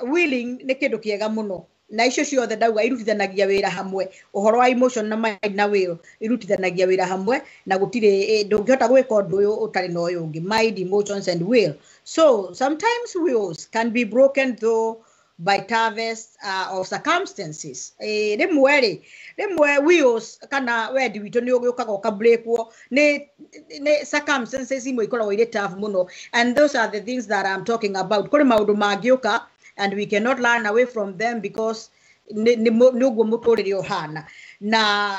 willing nĩ kĩndũ kĩega mũno, na icio ciothe ndauga irutithanagia wĩra hamwe. Ũhoro wa emotion na mind na will irutithanagia wĩra hamwe, na gũtirĩ ndũngĩhota gwĩka ũndũ ũyũ ũtarĩ na ũyũ ũngĩ. Mind, emotions and will. So sometimes wills can be broken though by toughest of circumstances. Rĩmwe rĩ, rĩmwe wills kana wendi witũ nĩ ũgĩũkaga ũkabreakwo nĩ circumstances imwe ikoragwo irĩ tough mũno, and those are the things that I'm talking about. Kũrĩ maũndũ mangĩũka and we cannot run away from them, because nĩ ũguo mũtũrĩre ũhana. Na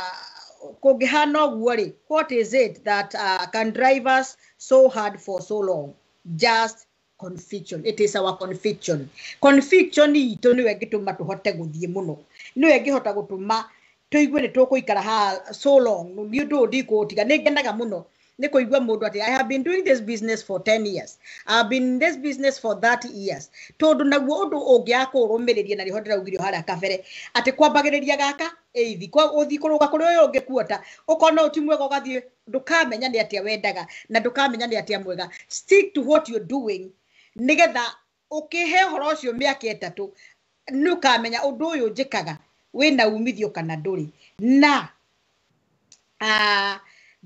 kũngĩhana ũguo rĩ, what is it that can drive us so hard for so long? Just conviction. It is our conviction. Conviction itũ nĩyo ĩngĩtũma tũhote gũthiĩ mũno, nĩyo ĩngĩhota gũtũma tũigue nĩ tũkũikara haha so long. Nĩ ũndũ ũyũ ndikũũtiga. Nĩ ngenaga mũno nĩ kũigua mũndũ atĩ I have been doing this business for 10 years, I have been in this business for 30 years, tondũ naguo ũndũ ũngĩaga kũũrũmĩrĩria, na nĩho ndĩraugire harĩa kabere atĩ kwambagĩrĩria gaka ĩithi ũthiĩ kũrũga kũrĩ ũyũ ũngĩ kuota, ũkona ũyũ ti mwega, ũgathiĩ, ndũkamenya nĩ atĩa wendaga na ndũkamenya nĩ atĩa mwega. Stick to what you're doing, nĩgetha ũkĩhe ũhoro ũcio mĩaka 3 nĩ ũkamenya ũndũ ũyũ njĩkaga wĩna umithio kana ndũrĩ. Na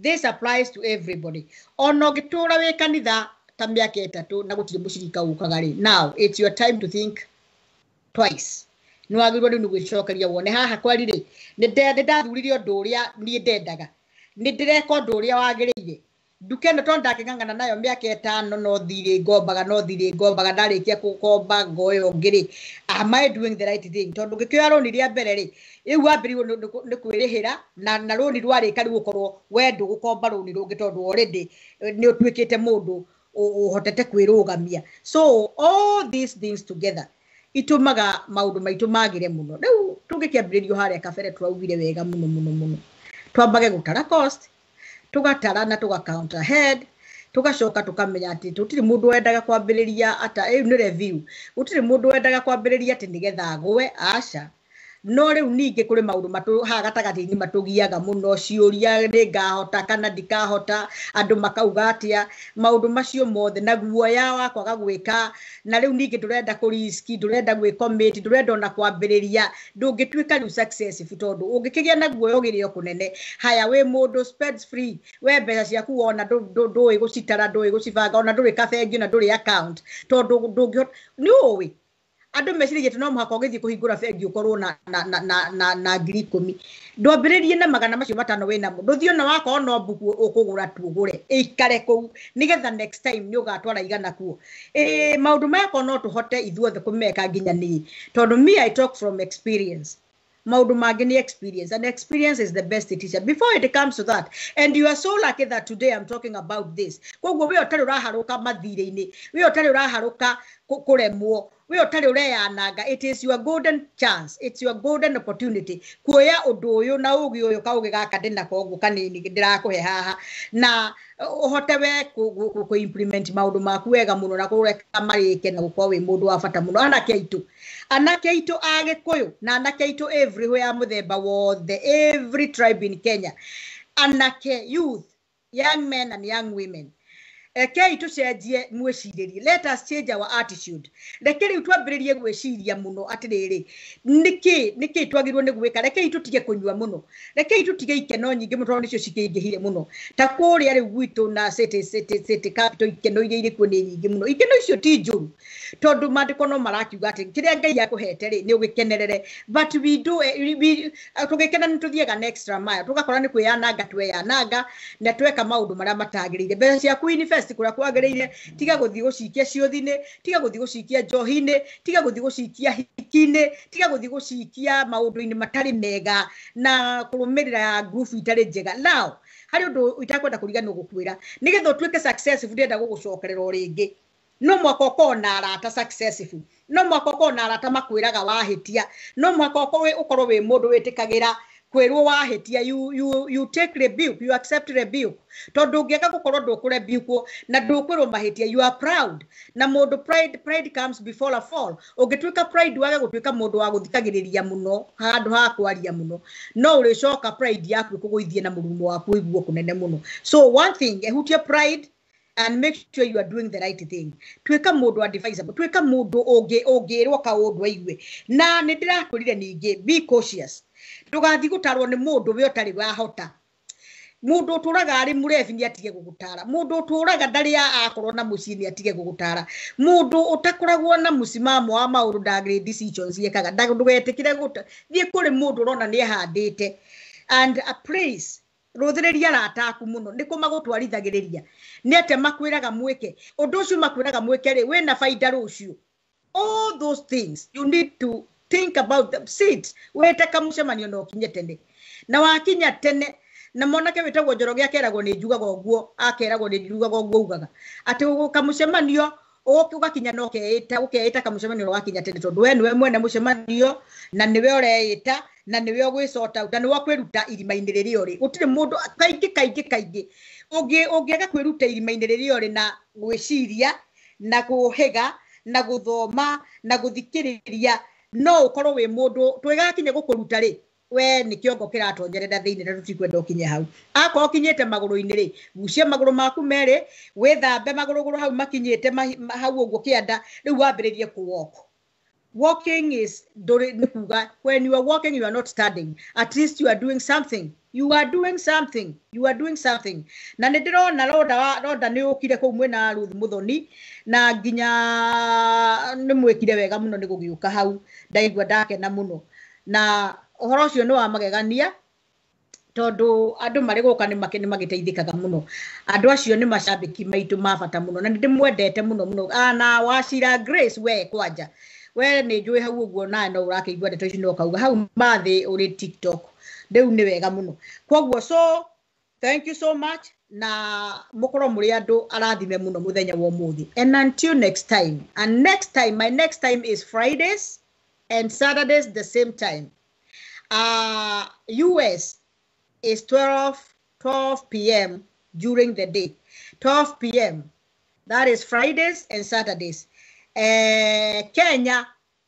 this applies to everybody. Ona ũngĩtũra wĩ kanitha ta mĩaka 3 na gũtirĩ mũcirika ũkaga rĩ, now it's your time to think Twice nĩ wagĩrĩirwo rĩu nĩ gwĩcokeria wone haha kweri rĩ, nĩ ndathurire ũndũ ũrĩa niĩ ndendaga, nĩ ndĩreka ũndũ ũrĩa wagĩrĩire. Nduka ĩno tondũ ndakĩng'ang'ana nayo mĩaka 5, no thirĩ ngombaga, no thirĩ ngombaga, ndarĩkia gũkomba ngoya ũngĩ rĩ, am I doing the right thing? Tondũ ngĩkĩoya rũni rĩa mbere rĩ, rĩu wambĩrĩirwo nĩ kwĩrĩhĩra na rũni rwarĩka rĩu ũkorwo we ndũgũkomba rũni rũngĩ tondũ already nĩ ũtuĩkĩte mũndũ ũhotete kwĩrũgamia. So all these things together itũmaga maũndũ maitũ magĩre mũno. Rĩu tũngĩkĩambĩrĩrio harĩa kabere tũraugire wega mũno mũno mũno, twambage gũtara cost, tũgatara na tũga count ahead, tũgacoka tũkamenya atĩ tũtirĩ mũndũ wendaga kwambĩrĩria ata ĩyo nĩ review, gũtirĩ mũndũ wendaga kwambĩrĩria atĩ nĩgetha agwe, aca. No rĩu ningĩ kũrĩ maũndũ haha gatagatĩ-inĩ matũgiaga mũno, ciũria nĩ ngahota kana ndikahota, andũ makauga atĩa, maũndũ macio mothe na guoya wa kwaga gwĩka. Na rĩu ningĩ ndũrenda kũ risk, ndũrenda gwĩ commit, ndũrenda ona kwambĩrĩria, ndũngĩtuĩka rĩu successful tondũ ũngĩkĩgĩa na guoya ũgĩre o kũnene. Haya, wĩ mũndũ spends free, we mbeca ciaku wona ndũĩ gũcitara, ndũĩ gũcibanga, ona ndũrĩ kabengi, ona ndũrĩ account, tondũ ndũngĩhota. Nĩ ũĩ andũ meciragia atĩ no mũhaka ũgĩthiĩ kũhingũra bengi ũkorwo na 10,000. Ndwambĩrĩrie na 500 wĩnamo, ndũthiĩ ona wakorwo no mbuku ũkũgũra tu ũgũre ĩikare kũu nĩgetha next time nĩ ũgatwara 100 kuo. Maũndũ maya korwo no tũhote ithuothe kũmeka nginya niĩ, tondũ me I talk from experience. Maũndũ mangĩ nĩ experience, and experience is the best teacher. Before it comes to that, and you are so lucky that today I'm talking about this. Koguo we ũtarĩ ũraharũka mathirĩ-inĩ, we ũtarĩ ũraharũka kũremwo, we ũtarĩ ũreyananga, it is your golden chance, it's your golden opportunity kuoya ũndũ ũyũ na ũgĩ ũyũ kaũgĩ gaka ndĩnako ũguo kanini ndĩrakũhe haha, na ũhote we kũ implement maũndũ maku wega mũno na kũreka marĩke na gũkorwo wĩ mũndũ wa bata mũno. Anake aitũ, anake aitũ a Gĩkũyũ na anake aitũ everywhere mũthemba wothe, every tribe in Kenya, anake youth, young men and young women, rekei tũcenjie mwĩcirĩrie, let us change our attitude. Reke rĩu twambĩrĩrie gwĩciria mũno atĩrĩrĩ, nĩkĩ twagĩrĩirwo nĩ gwĩka. Rekei tũtige kũnyua mũno, rekei tũtige ikeno nyingĩ mũno tondũ nĩcio cikĩingĩhire mũno. Ta kũrĩa rĩu gwitũ na city capital, ikeno iria irĩ kuo nĩ nyingĩ mũno. Ikeno icio ti njũru tondũ maandĩko no marakiuga atĩ kĩrĩa Ngai akũhete rĩ, nĩ ũgĩkenerere, but we do, we, tũgĩkena nĩ tũthiaga na extra mile, tũgakora nĩ kwĩyananga tweyananga na tweka maũndũ marĩa matagĩrĩire. Mbeca ciaku invest kũrĩa kwagĩrĩire, tiga gũthiĩ gũcikia ciũthi-inĩ, tiga gũthiĩ gũcikia njohi-inĩ, tiga gũthiĩ gũcikia hiki-inĩ, tiga gũthiĩ gũcikia maũndũ-inĩ matarĩ mega na kũrũmĩrĩra group itarĩ njega. Now harĩ ũndũ itakwenda kũriganĩrwo gũkwĩra, nĩgetha ũtuĩke successful ndĩrenda gũgũcokerera o rĩngĩ, no mwaka ũkorwo na arata successful, no mwaka ũkorwo na arata makwĩraga wahĩtia, no mwaka ũkorwo wĩ mũndũ wĩtĩkagĩra kwĩrwo wahĩtia, you take rebuke, you accept rebuke, tondũ ũngĩaga gũkorwo ndũkũrebukwo na ndũkwĩrwo mahĩtia, you are proud. Na mũndũ pride comes before a fall. Ũngĩtuĩka pride wage gũtuĩka mũndũ wa gũthikagĩrĩria mũno handũ ha kwaria mũno, no ũrĩcoka pride yaku ĩkũgũithie na mũrumo waku ũiguo kũnene mũno. So one thing, ehutie pride and make sure you are doing the right thing. Tuĩka mũndũ advisable, tuĩka mũndũ ũngĩrwo kaũndũ aigue. Na nĩ ndĩrakwĩrire ningĩ, be cautious. Ndũgathiĩ gũtarwo nĩ mũndũ we ũtarĩ wahota. Mũndũ ũtũraga arĩ mũrebi nĩ atige gũgũtara. Mũndũ ũtũraga ndarĩ akorwo na mũciĩ nĩ atige gũgũtara. Mũndũ ũtakoragwo na mũsimamo wa maũndũ ndagĩrĩ decisions ekaga. Ndũgetĩkĩre thiĩ kũrĩ mũndũ ũrona nĩ ehandĩte. And a place, rũthĩrĩria arata aku mũno, nĩ kũ magũtwarithagĩrĩria, nĩ atĩa makwĩraga mwĩke ũndũ ũcio, makwĩraga mwĩke rĩ, wĩna baida rũciũ. All those things you need to think about them. Sit, wĩte kamũcemanio na ũkinye tene, na wakinya tene, na mwanake wĩtagwo Njoroge akeragwo nĩ njugaga ũguo, akeragwo nĩ njugaga ũguo, ugaga atĩ kamũcemanio ũgakinya na ũkeĩta kamũcemanio na ũgakinya tene, tondũ we nĩwe mwene mũcemanio na nĩwe ũreĩta na nĩwe ũgwĩcota out na nĩwe ũkwĩruta irima-inĩ rĩrĩa ũrĩ. Gũtirĩ mũndũ kaingĩ kaingĩ kaingĩ ũngĩaga kwĩruta irima-inĩ rĩrĩa ũrĩ na gwĩciria na kũhĩga na gũthoma na gũthikĩrĩria, no ũkorwo wĩ mũndũ twĩgakinya gũkũruta rĩ, we nĩ kĩongo kĩratonyerera thĩinĩ na tũtikwenda ũkinye hau. Akorwo ũkinyĩte magũrũ-inĩ rĩ, gucia magũrũ maku merĩ, wĩthambe magũrũgũrũ hau makinyĩte hau ũguo kĩanda, rĩu wambĩrĩrie kũ-walk. Walking is ndũrĩ nĩ kuga when you are walking you are not standing, at least you are doing something, You are doing something, you are doing something. Na nĩ ndĩrona Roda Roda nĩ ũkire kũu mwena Ruth Muthoni, na nginya nĩ mwĩkire wega mũno nĩ gũgĩũka hau, ndaigua ndakena mũno. Na ũhoro ũcio nĩ wa magegania, tondũ andũ marĩ gũka nĩ magĩteithĩkaga mũno. Andũ acio nĩ macambĩki maitũ ma bata mũno, na nĩ ndĩmwendete mũno mũno. Na Wacira Grace, we kwanja we nĩ njũĩ hau ũguo, nawe no ũrakĩigua ndeto ici no ũkauga hau mathĩ ũrĩ TikTok, rĩu nĩ wega mũno. Koguo so thank you so much, na mũkorwo mũrĩ andũ arathime mũno mũthenya wa ũmũthĩ. And until next time, and next time, my next time is Fridays and Saturdays the same time. US is 12 p.m. during the day, 12 p.m. That is Fridays and Saturdays. Kenya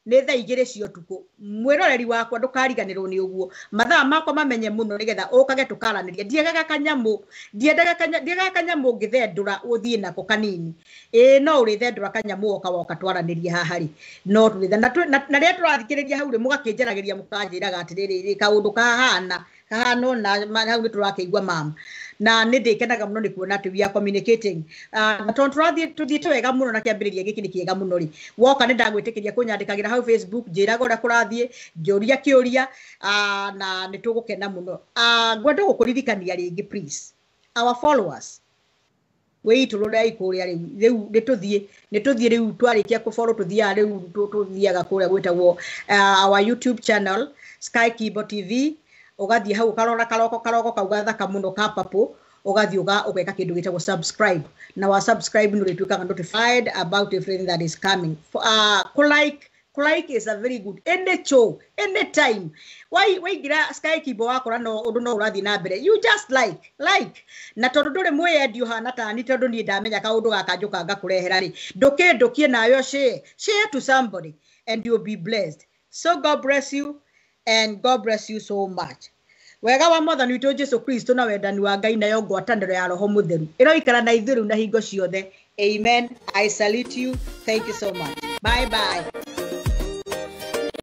nĩ thaa 2 cia ũtukũ. Mwĩroreri wakwa, ndũkariganĩrwo nĩ ũguo, mathaa makwa mamenye mũno nĩgetha ũkage tũkaranĩria. Ndiagaga kanyamũ, ndiagaga kanyamũ ngĩthendũra ũthiĩ nako kanini. Ĩĩ, no ũrĩthendũra kanyamũ woka woka twaranĩrie haha rĩ, no tũrĩthe na rĩrĩa tũrathikĩrĩria hau rĩ, mũgakĩnjaragĩria mũkanjĩraga atĩrĩrĩ, kaũndũ kahana kahana ũna hau nĩ tũrakĩigua mama, na nĩ ndĩkenaga mũno nĩ kuona atĩ we are communicating. Na tondũ tũrathiĩ tũthiĩte wega mũno na kĩambĩrĩria gĩkĩ nĩ kĩega mũno rĩ, woka nĩ ndagwĩtĩkĩria kũnyandĩkagĩra hau Facebook, njĩraga ũrĩa kũrathiĩ, njũria kĩũria, na nĩ tũgũkena mũno. Ngwenda gũkũririkania rĩngĩ, please, our followers, wĩitũrũrei kũrĩa rĩu. Rĩu nĩ tũthiĩ rĩu, twarĩkia kũfollow tũthiaga rĩu, tũthiaga kũrĩa gwĩtagwo our YouTube channel, Sky Kibo TV. Ũgathiĩ hau ũkarora karoko kau gathaka mũno ka purple, ũgathiĩ ũgeka kĩndũ gĩtagwo subscribe, na wa subscribe nĩ ũrĩtuĩkaga notified about everything that is coming. Kũ like is a very good any show, anytime waingĩra Sky Kibo wakora no ũndũ no ũrathiĩ na mbere, you just like. Na tondũ ndũrĩ mwĩyendi ũhana tani, tondũ niĩ ndamenya kaũndũ gaka njũka ngakũrehera rĩ, ndũkĩndũkie nawe share, share to somebody and you'll be blessed. So God bless you and God bless you so much. Wega wa Mwathani witũ Jesu Kristo na wendani wa Ngai nayo ngwatanĩro ya Roho Mũtheru ĩroikara na ithuĩ rĩu na hingo ciothe. Amen. I salute you. Thank you so much. Bye bye.